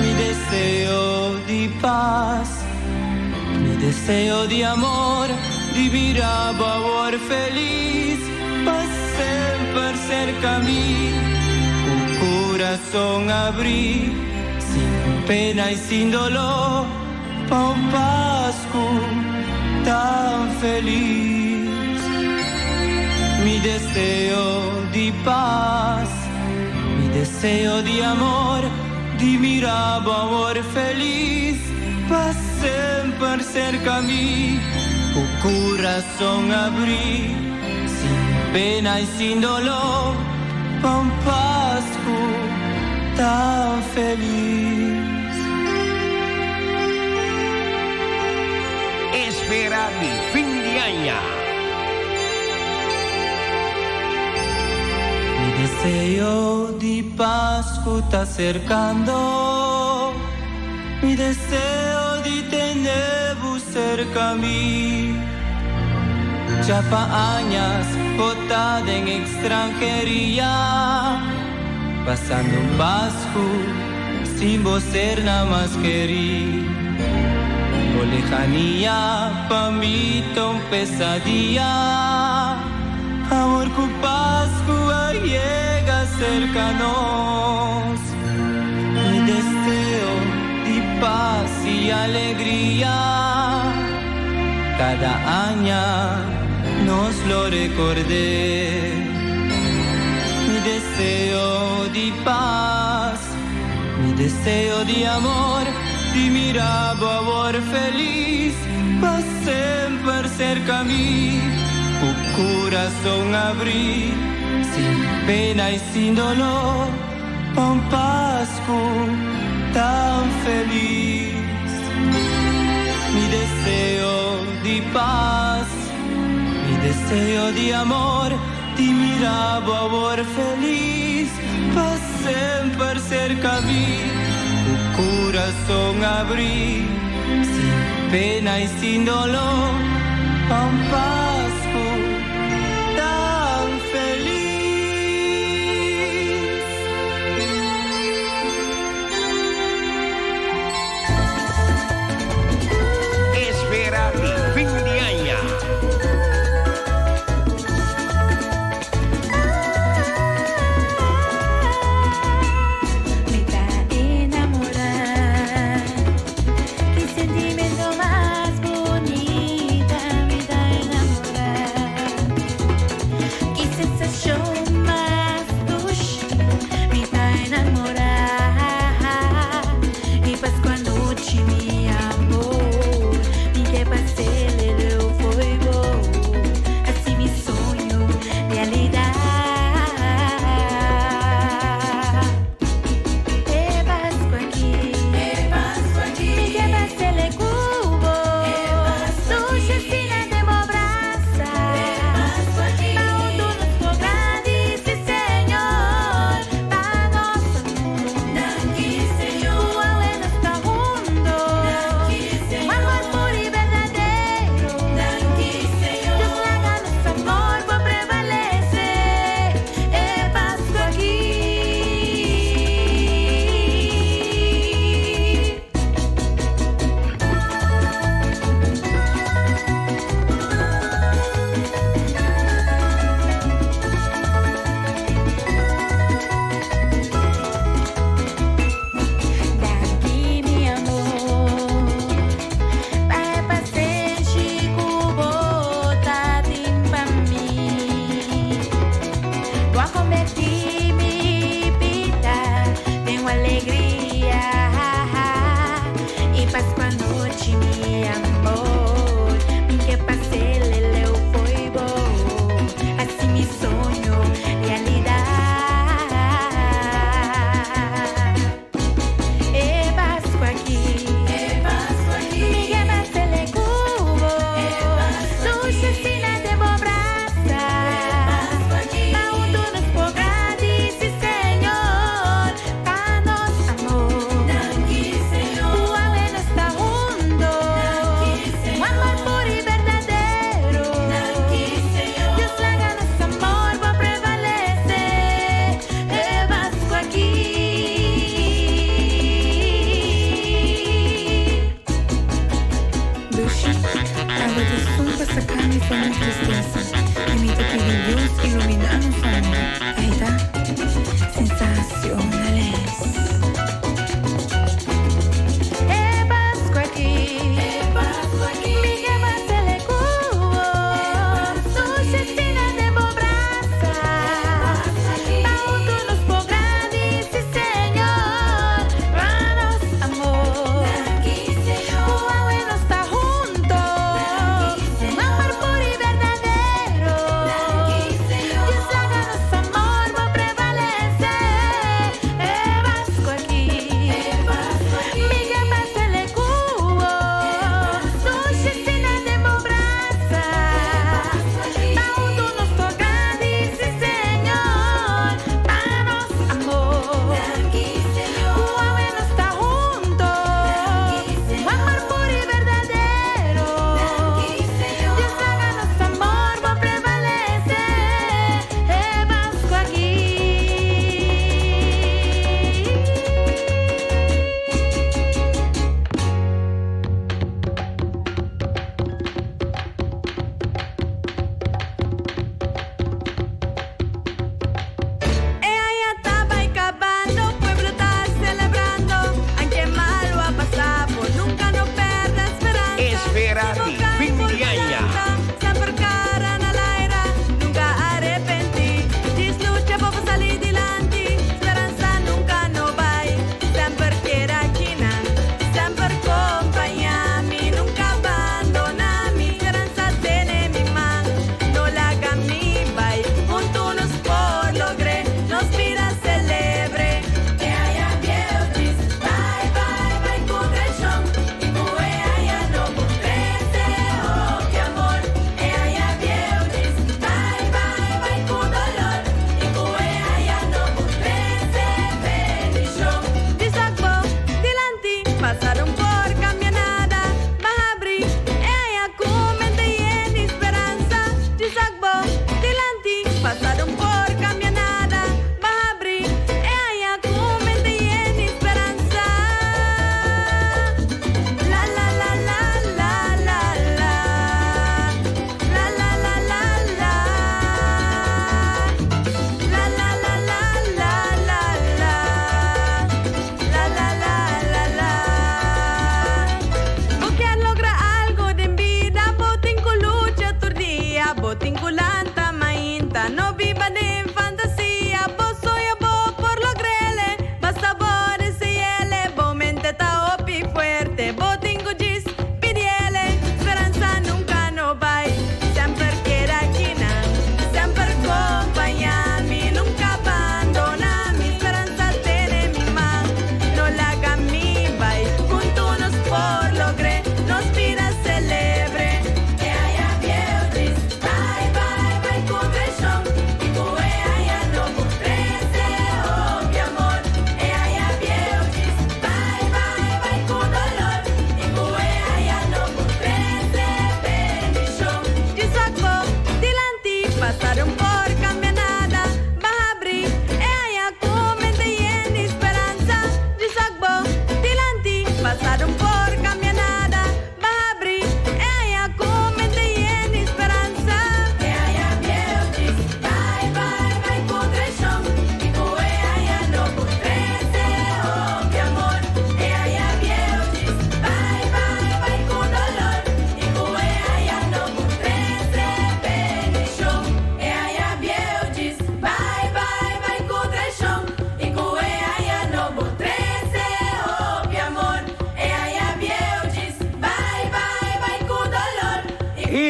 Speaker 5: Mi deseo di paz, mi deseo di amor, di mira bo awor feliz pa semper cerca mi, cu corazon abrí. Sin pena y sin dolor pa un Pascu tan feliz. Mi deseo di paz, mi deseo di amor, di mira bo awor feliz pa semper cerca mi, cu curazon abrí, sin pena y sin dolor pa un Pascu tan feliz.
Speaker 3: Espera di fin di aña.
Speaker 5: Mi deseo di Pascu ta acercando, mi deseo di tene bo cerca mi. Ya pa añas bo ta den extranheria. Pasando un Pascu sin bo ser na mas kerí. Bo lejania pa mi ta un pesadia. Awor cu Pascu a yega cerca nos. Mi deseo di paz y alegria. Cada aña nos lo recordé. Mi deseo di paz, mi deseo di amor, di mira bo awor feliz, pa semper cerca mi, cu curazon abrí, sin pena y sin dolor, pa un Pascu tan feliz. Mi deseo di paz, mi deseo di amor, di mira bo awor feliz, pa semper cerca mi, cu curazon abrí, sin pena y sin dolor, pa un Pascu tan feliz.
Speaker 3: Espera di fin di aña.
Speaker 6: Mi ta enamorá Ki sentimento mas bunita Mi ta enamorá.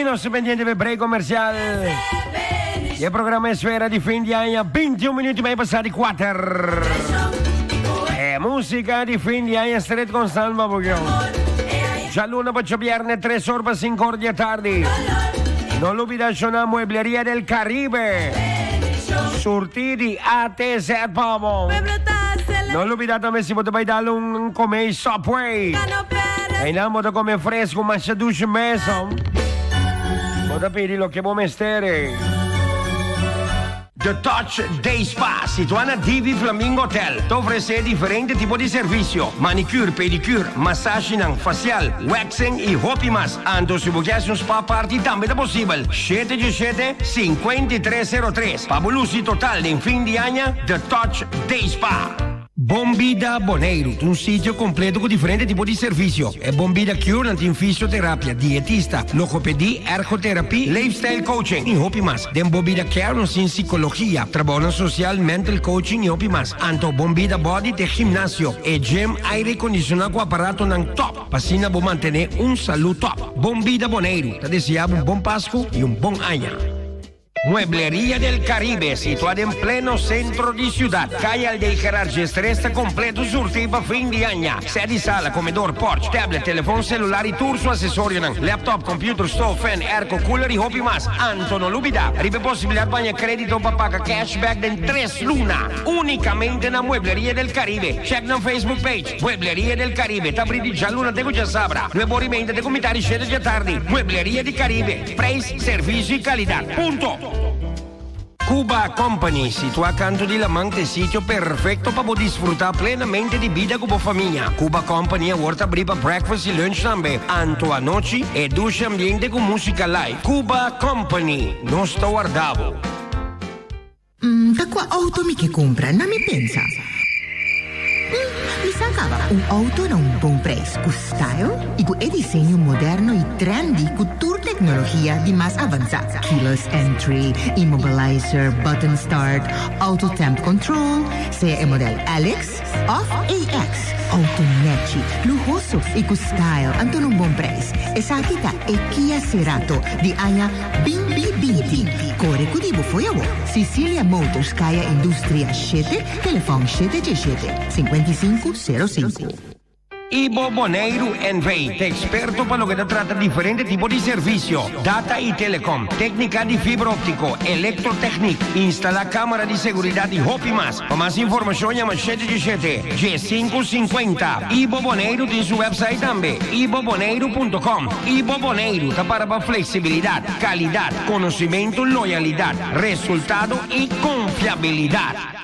Speaker 3: Nos ta pendiente pa e break comercial. Y e programa Esfera di fin di aña, 21 minuut y mei pasa di cuater. E musica di fin di aña stret constant pa bo guion. Djaluna pa djabierne, tres or pa cinco or di e tardi. No lubida shona Muebleria del Caribe. Surti di A te Z pa bo. No lubida tambe si bo ta bai dal un come Subway. Einan bo ta come fresco masha dushi meso. Bo ta pidi loke bo mester. The Touch Day Spa, situá na Divi Flamingo Hotel, ta ofresé diferente tipo di servisio, manicure, pedicure, masashinan, facial, waxing i hopi mas. Anto si bo ke hasi un spa party tambe ta posibel. Shete djeshete, 5303. Pa bo lusi total den fin di aña, The Touch Day Spa. Bon Bida Boneiru ta un sitio kompleto ku diferente tipo di servisio. E Bon Bida Cure nan tin fisioterapia, dietista, logopedi, ergoterapie, leefstijl coaching i hopi mas. Den Bon Bida Care nos tin sikologia, trabounan sosial, mental coaching i hopi mas. Anto Bon Bida Body ta e gimnasio, e gym aire kondisioná ku aparatonan top pa asina bo mantené un salú top. Bon Bida Boneiru ta deseá bo un bon Pasku i un bon aña. Muebleria del Caribe, situa den pleno centro di ciudad, Calle Aldey Gerard Gestres ta completo surti pa fin di aña. Set di sala, comedor, porch, tablet, telefon celular y tur su accesorionan, laptop, computer, stove, fan, airco, cooler y hopi mas. Anto no lubida riba e posibilidad pa haña credito pa paga cashback den tres luna. Unicamente na Muebleria del Caribe. Check nan Facebook page, Muebleria del Caribe. Ta abri di djaluna te cu djasabra, nuebe ora y meinta te cu mitad di shete djatardi. Muebleria di Caribe. Prijs, servicio y calidad. Punto! Cuba Company, situá kanto di laman, ta e sitio perfecto pa bo disfrutá plenamente di bida ku bo famia. Cuba Company awor ta abrí pa breakfast y lunch tambe. Anto anochi, e dushi ambiente ku músika live. Cuba Company, nos ta warda bo.
Speaker 7: Mm, ta kua outo mi ke kumpra? Na mi pensa. Mm, mi sa kaba. Un outo na un bon preis, ku style i ku e diseño moderno i trendy ku tur teknologia di mas avansá. Keyless entry, immobilizer, button start, auto temp control, sea e model LX, Of AX, auto nechi, luhoso y cu style anto na un bon prijs. Esaki ta e Kia Cerato di aña binti binti. Core cu di bo fo'i awo. Cicilia Motors Kaya Industria shete, telefon shete djeshete, 55 05.
Speaker 3: Ibo Boneiru NV. ta eksperto pa loke ta trata diferente tipo di servisio, data i telecom, téknika di fibra óptiko, elektrotèknik, instalá kámara di seguridat i hopi mas. Pa mas informashon yama shete djeshete, djesinku sinkuenta. Ibo Boneiru tin su wèpsait tambe, iboboneiru punto com. Ibo Boneiru ta para pa fleksibilidat, kalidat, konosimentu, loyalidat, resultado i konfiabilidat.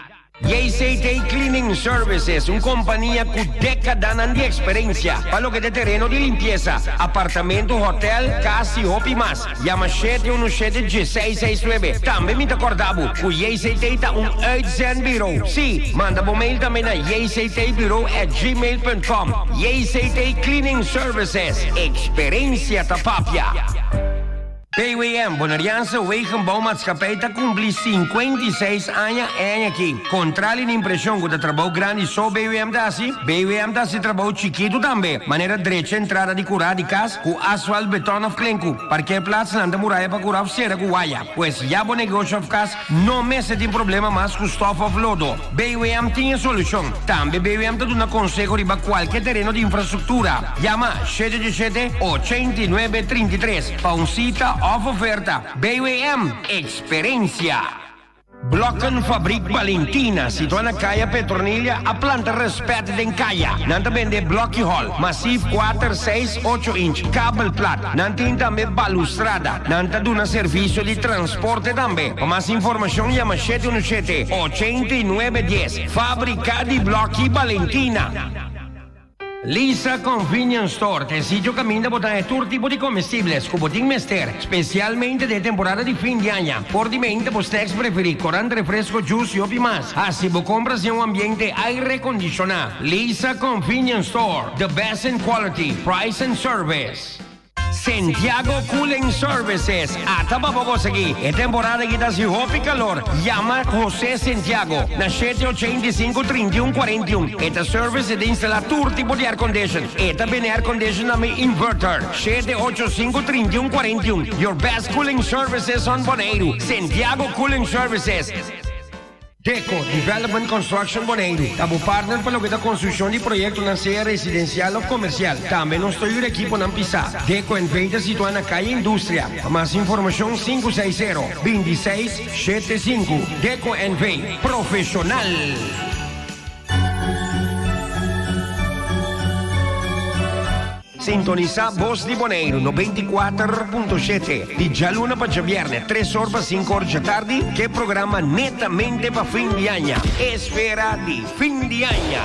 Speaker 3: JCT Cleaning Services, un kompania ku dékadanan di eksperensia pa loke ta tereno di limpiesa, apartamento, hotèl, kas i hopi mas. Yama shete unu shete dieseis seis nuebe. Tambe mi ta kòrda bo ku JCT ta un uitzendburo. Sí, manda bo mail tambe na jctbureau@gmail.com. JCT Cleaning Services, eksperensia ta papia. BWM, Boneriaanse Wegenbouwmaatschappij, ta kumpli 56 aña e aña aki. Kontrali di impreshon ku ta trabou grandi so BWM ta hasi, BWM ta hasi trabou chikitu tambe, manera drecha entrada di kurá di kas ku asfalt, beton òf klenku, parkeerplaatsnan ta muraya pa kurá òf sera ku waya. Pues ya bo negosio òf kas no mester tin problema mas ku stòf òf lodo. BWM tin e solushon. Tambe BWM ta duna konseho riba kualke tereno di infrastruktura. Yama shete ocho shete, 89 33. Pa un sita òf oferta, BWM Eksperensia! Blokkenfabriek Valentina, situá na Kaya Petronilia, a planta rèspèt den kaya. Nan ta bende blòki hòl, masif kuater, seis, ocho inch, kabel plat. Nan tin tambe balustrada. Nan ta duna servisio di transporte tambe. Pa mas informashon yama shete unu shete, 89 dies. Fábrika di Blòki Valentina. Lisa Convenience Store ta e sitio kaminda bo ta haña tur tipo di comestibles ku bo tin mester, spesialmente den e temporada di fin di aña. Por di meinta bo snacks preferí, korant, refresko, juice i hopi mas. Hasi bo kompras den un ambiente airekondishoná. Lisa Convenience Store, the best in quality, price and service. Santiago Cooling Services. Ata pa bo gosa aki. E temporada aki ta hasi hopi calor. Yama Jose Santiago na shete ochenta i sinku, trinta i un, kuarenta i un. E ta service e ta instala tur tipo di aircondition. E ta bende aircondition tambe inverter. Shete ocho sinku, trinta i un, kuarenta i un. Your best cooling services on Boneiru. Santiago Cooling Services. Deco Development Construction Boneiru ta bo partner pa loke ta konstrukshon di proyektonan sea residensial òf komersial. Tambe nos ta yuda ekiponan pisá. Deco NV ta situá na Kaya Industria. Pa mas informashon 560, 26, 75. Deco NV, profeshonal! Sintonisá Bos di Boneiru 94.7 di djaluna pa djabièrnè tres or pa sinku or djatardi ku e programa Netamente pa Fin di Aña, Esfera di Fin di Aña.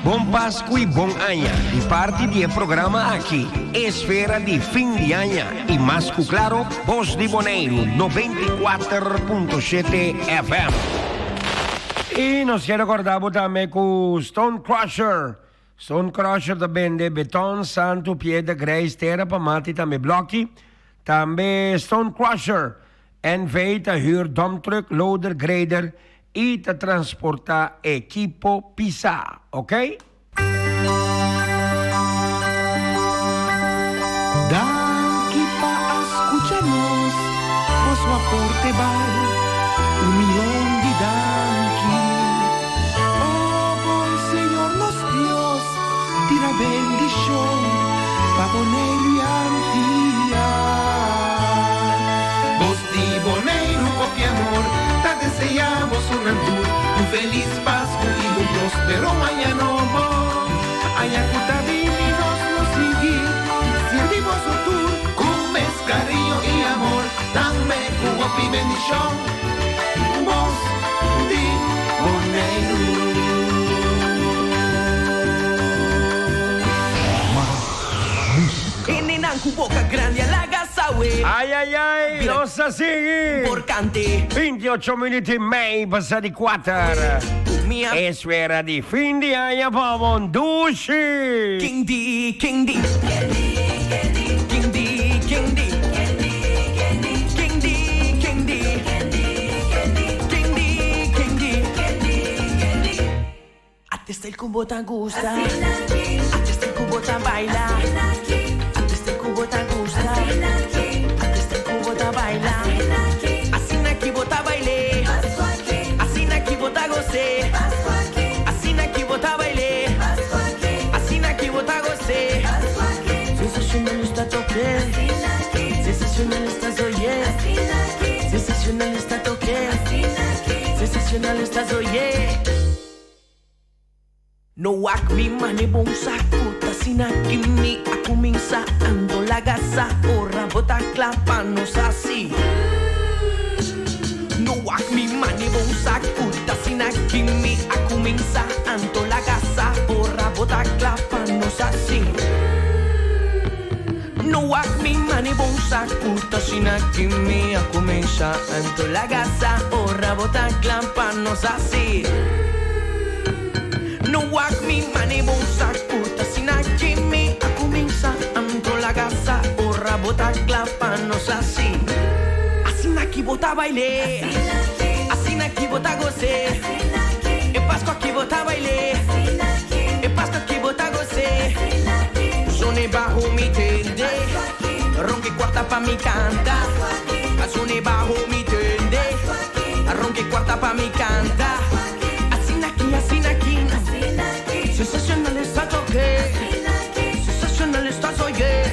Speaker 3: Bon Pasku i Bon Aña di parti di e programa aki, Esfera di Fin di Aña i mas ku klaro Bos di Boneiru 94.7 FM. I nos kier rekordá bo tambe ku Stone Crusher Stone Crusher ta bende beton, santu, piedra, grijs, tera pa mata i tambe blòki. Tambe Stone Crusher NV ta hür dump truck, loader, grader i ta transportá ekipo pisá. Ok.
Speaker 15: Danki pa a skucha nos, boso aporte bal un mion di danki. O bon Señor nos Dios, tira bendishon pa Boneiru i Antia.
Speaker 16: Bos di Boneiru hopi amor ta deseá bosonan tur un felis Pasku i un prospero aña nobo. Aña ku ta bini nos lo sigui sirbi boso tur ku mes kariño i amor, tambe ku hopi bendishon. Bos di Boneiru.
Speaker 10: Mas música.
Speaker 5: Hendenan ku boka grandi a laga sawe.
Speaker 3: Ay ay ay, nos a sigui. 28 minuut i mei pasa di kuater. Esfera di fin di aña pa bon dushi.
Speaker 5: King di, king di. King di, king di. King di, king di. King di, king di. Ate style ku bo ta gusta. Ate style ku bo ta baila. Ate style ku bo ta gusta. Ate style ku bo ta baila. Asina ki bo ta bail'é. Asina ki bo ta gos'é. Asina ki bo ta bail'é. Asina ki bo ta gos'é. Sensacional esta toque. Sensacional estás oye. Sensacional esta toque. Sensacional estás oye. No wak mi mane bon saku ta asina ki mi a kuminsá ando laga sa ora bo ta kla pa nos hasi. No wak mi mane bon saku ta asina ki mi a kuminsá anto laga sa ora bo ta kla pa nos hasi. No wak mi mane bon saku ta asina ki mi a kuminsá anto laga sa ora bo ta kla pa nos hasi. No wak mi mane bon saku ta asina ki mi a kuminsa anto laga sa ora bo ta kla pa nos hasi. Asina ki bo ta baile Asina ki bo ta gose E Pascua ki bo ta baile E Pascua ki bo ta gose Zone baho mi tende Ronke kuarta pa mi kanta Zone baho mi tende Ronke kuarta pa mi kanta. Asina aki, asina aki. Sensacional esta toke. Sensacional estás oye.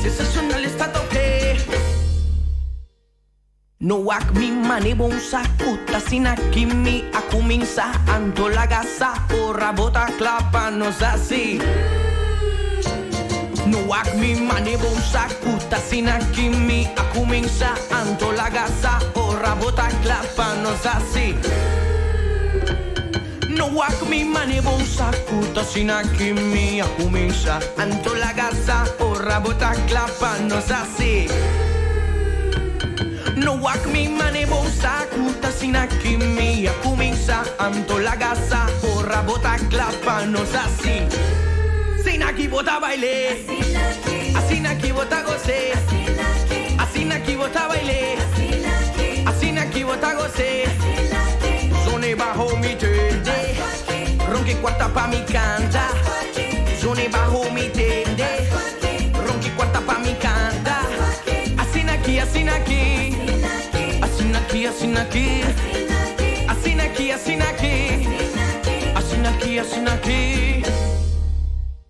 Speaker 5: Sensacional esta toke. No wak mi mane bon saku ta asina ki mi a kuminsa anto laga sa ora bo ta kla pa nos hasi. No wak mi mane bon saku ta asina ki mi a kuminsa anto laga sa ora bo ta kla pa nos hasi. No wak mi mane bon saku ta asina ki mi a kuminsa anto laga sa ora bo ta kla pa nos hasi. No wak mi mane bon saku ta asina ki mi a kuminsa anto laga sa ora bo ta kla pa nos hasi.
Speaker 17: Asina aki bo ta bail'é. Asina aki bo ta gos'é. Asina aki bo ta bail'é. Asina aki bo ta gos'é. Zona baho mi tende. Ronki kuarta pa mi kanta. Zona baho mi tende. Ronki kuarta pa mi kanta. Asina aki, asina aki. Asina aki, asina aki. Asina aki, asina aki. Asina aki, asina aki.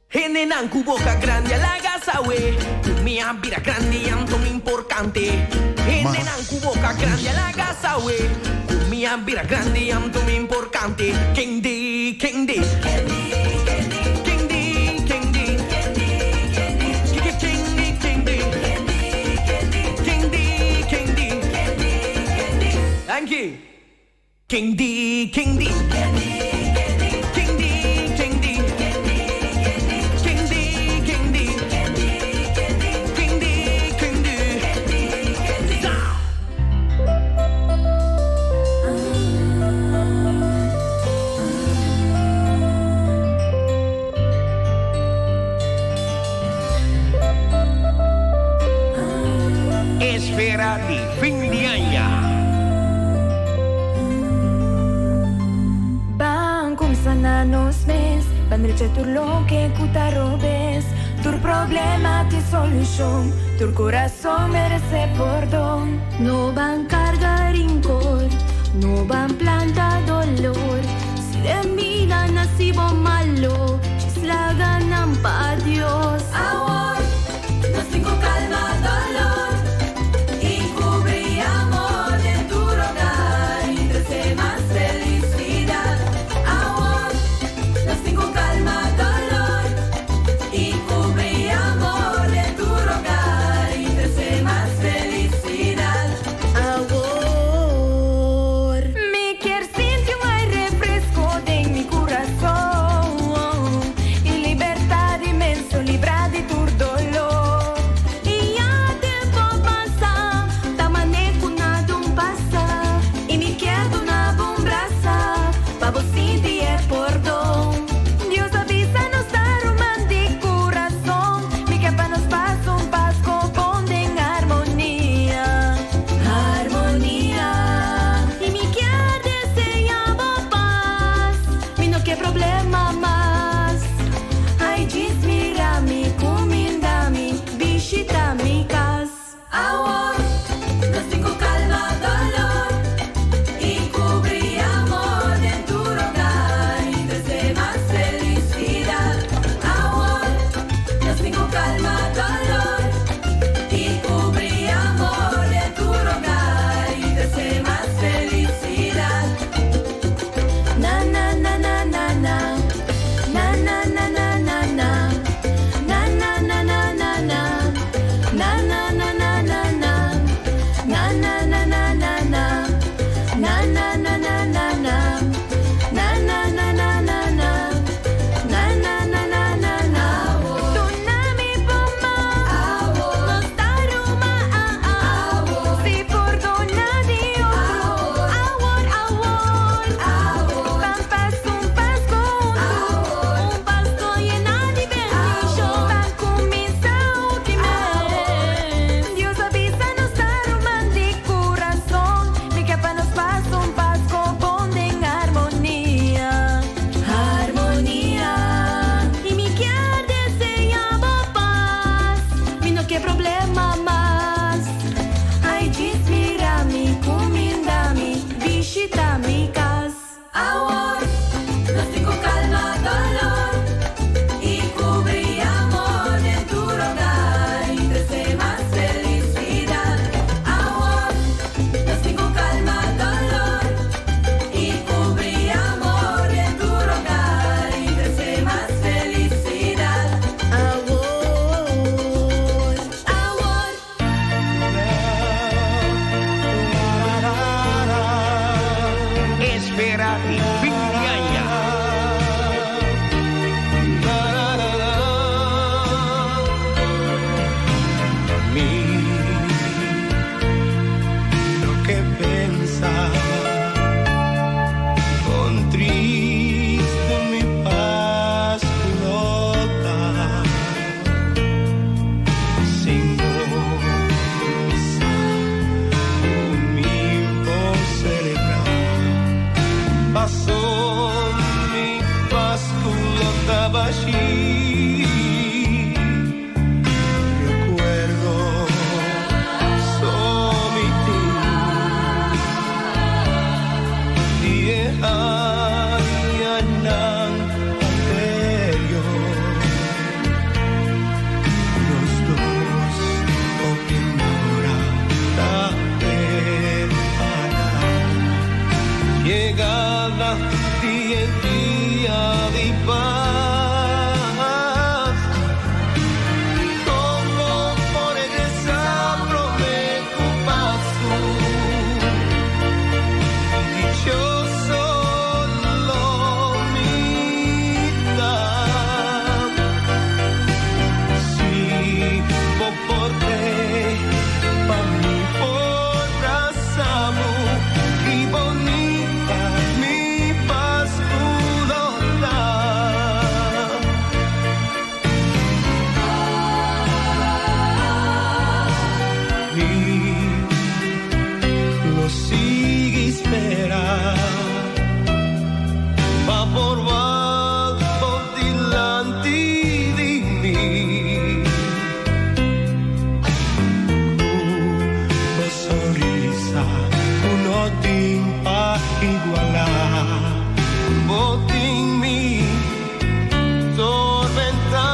Speaker 17: Hendenan ku boka grandi a laga sawe ku mi a bira grandi anto mi importante. Hendenan ku boka grandi a laga sawe ku mi a bira grandi anto mi importante. Kendi, kendi. Kendi, kendi. Kendi, kendi. Kendi, kendi. Danki. Kendi, kendi. Kendi, kendi. Kendi, kendi. Kendi, kendi.
Speaker 3: Esfera di fin di aña.
Speaker 18: Ban kuminsá na nos mes, ban drecha tur loke ku ta robes. Tur problema tin solushon, tur kurason meresé pordon.
Speaker 8: No ban karga rinkor, no ban planta dolor. Si den bida nasi bo malo, djis laga nan pa Dios.
Speaker 2: Awor nos tin ku kalma dolor i kubri amor den tur hogar i trese mas felisidat. Awor nos tin ku kalma dolor i kubri amor den tur hogar i trese mas felisidat.
Speaker 18: Awor mi kier sinti un aire fresco den mi curason i libertad inmenso libra di tur dolor.
Speaker 8: I ya tempo pasa, ta mane cu nada un pasa i mi kier duna bo un brasa pa bo sinti e pordon.
Speaker 18: Dios a bisa nos ta ruman di curason, mi kier pa nos pasa un Pasco bon den armonia.
Speaker 8: Harmonia. I mi kier desea bo pas, mi no kier problema mas.
Speaker 18: Ai djis mira mi, cuminda mi, bishita mi cas.
Speaker 2: Awor nos tin cu calma dolor i cubri amor den tur hogar i trece mas felicidad. Awor nos tin cu calma dolor i cubri amor den tur hogar i trece mas felicidad.
Speaker 18: Na na na na na na Na na na na na na Na na na na na na Na na na na na na Na na na na na na Na na na na na na Na na na na na na Na na na na na na Duna mi bo man Nos ta ruman Si pordona di otro Awor awor Ban pasa un Pasco hunto Un Pasco yena di bendicion Ban cuminsa otro mes Dios a bisa nos ta ruman di curason Mi kier pa nos pasa un Pasco bon den harmonia Harmonia
Speaker 8: I mi kier desea bo pas Mi no kier problema mas.
Speaker 18: Ai djis mira mi, cuminda mi, bishita mi cas.
Speaker 2: Awor nos tin cu calma dolor i cubri amor den tur hogar i trece mas felicidad. Awor nos tin cu calma dolor i cubri amor den tur hogar i trece mas felicidad.
Speaker 18: Awor, awor.
Speaker 3: Esfera di fin di aña.
Speaker 1: Mi no ke pensa kon tristu mi Pasku lo ta. Yegada di e dia di pas. Kon bo por regresá promé ku Pasku? Dichoso lo mi ta. Si bo por t'ei pa mi por brasa bo, ki bunita mi Pasku lo ta. Mi lo sigui spera pa por wak bo dilanti di mi. Ku bo sonrisa ku no tin pa igualá. Bo tin mi tormentá.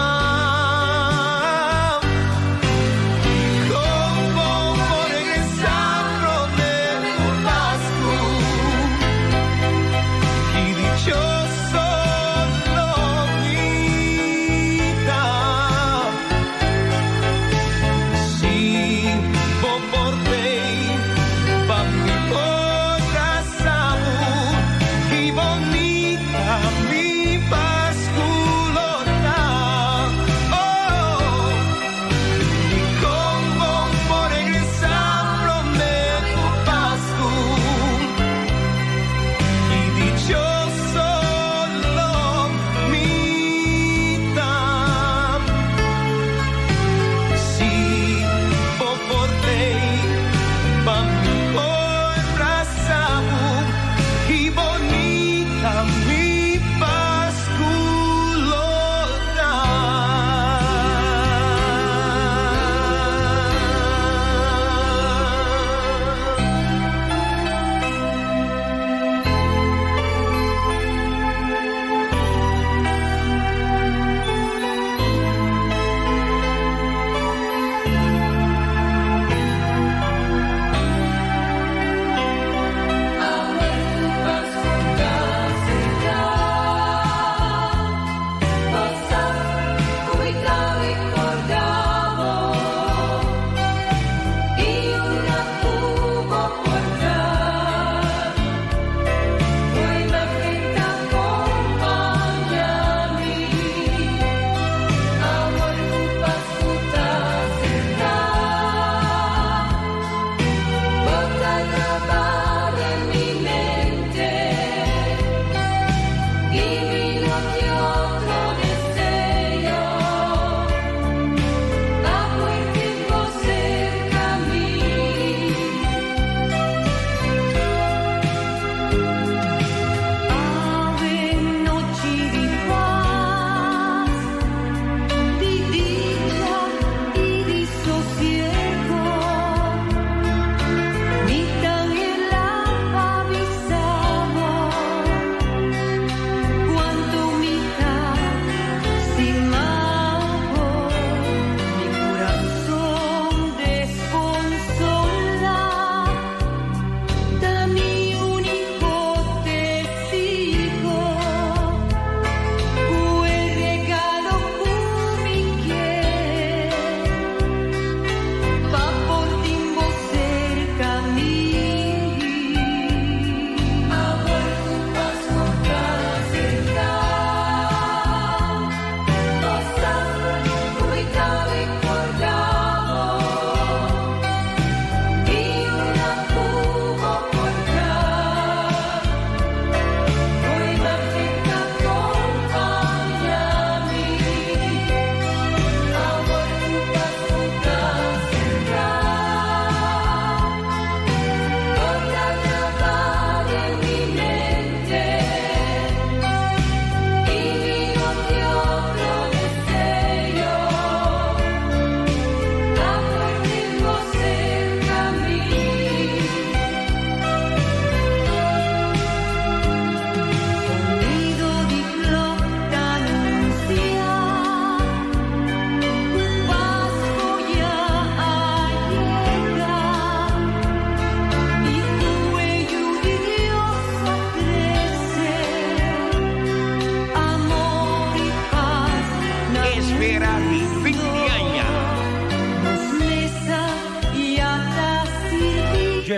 Speaker 1: Kon bo por regresá promé ku Pasku? Ki dichoso lo mi ta. Si bo por t'ei pa mi por brasa bo.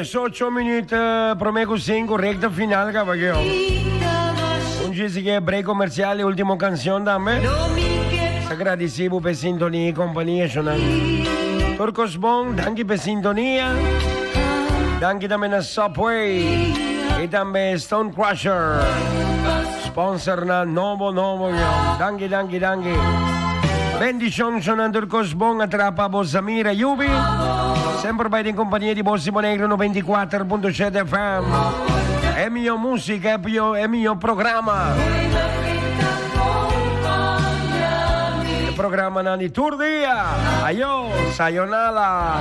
Speaker 3: 18 minuut prome cu 5, recta final caballero. Un dje break comercial y ultimo cancion tambe. Ta agradeci bo p'e sintonia y compania shonan. Tur cos bon, danki p'e sintonia. Danki tambe na Subway y tambe Stone Crusher. Sponsor na nobo nobo yo. Danki, danki, danki. Bendicion shonan tur cos bon atrapa bo Zamira Yubi. Semper bai den compania di Bos di Boneiru 94.7 FM. E mio musica, e mio, e mio programa. E programa nan di tur dia. Ayo, sayonara.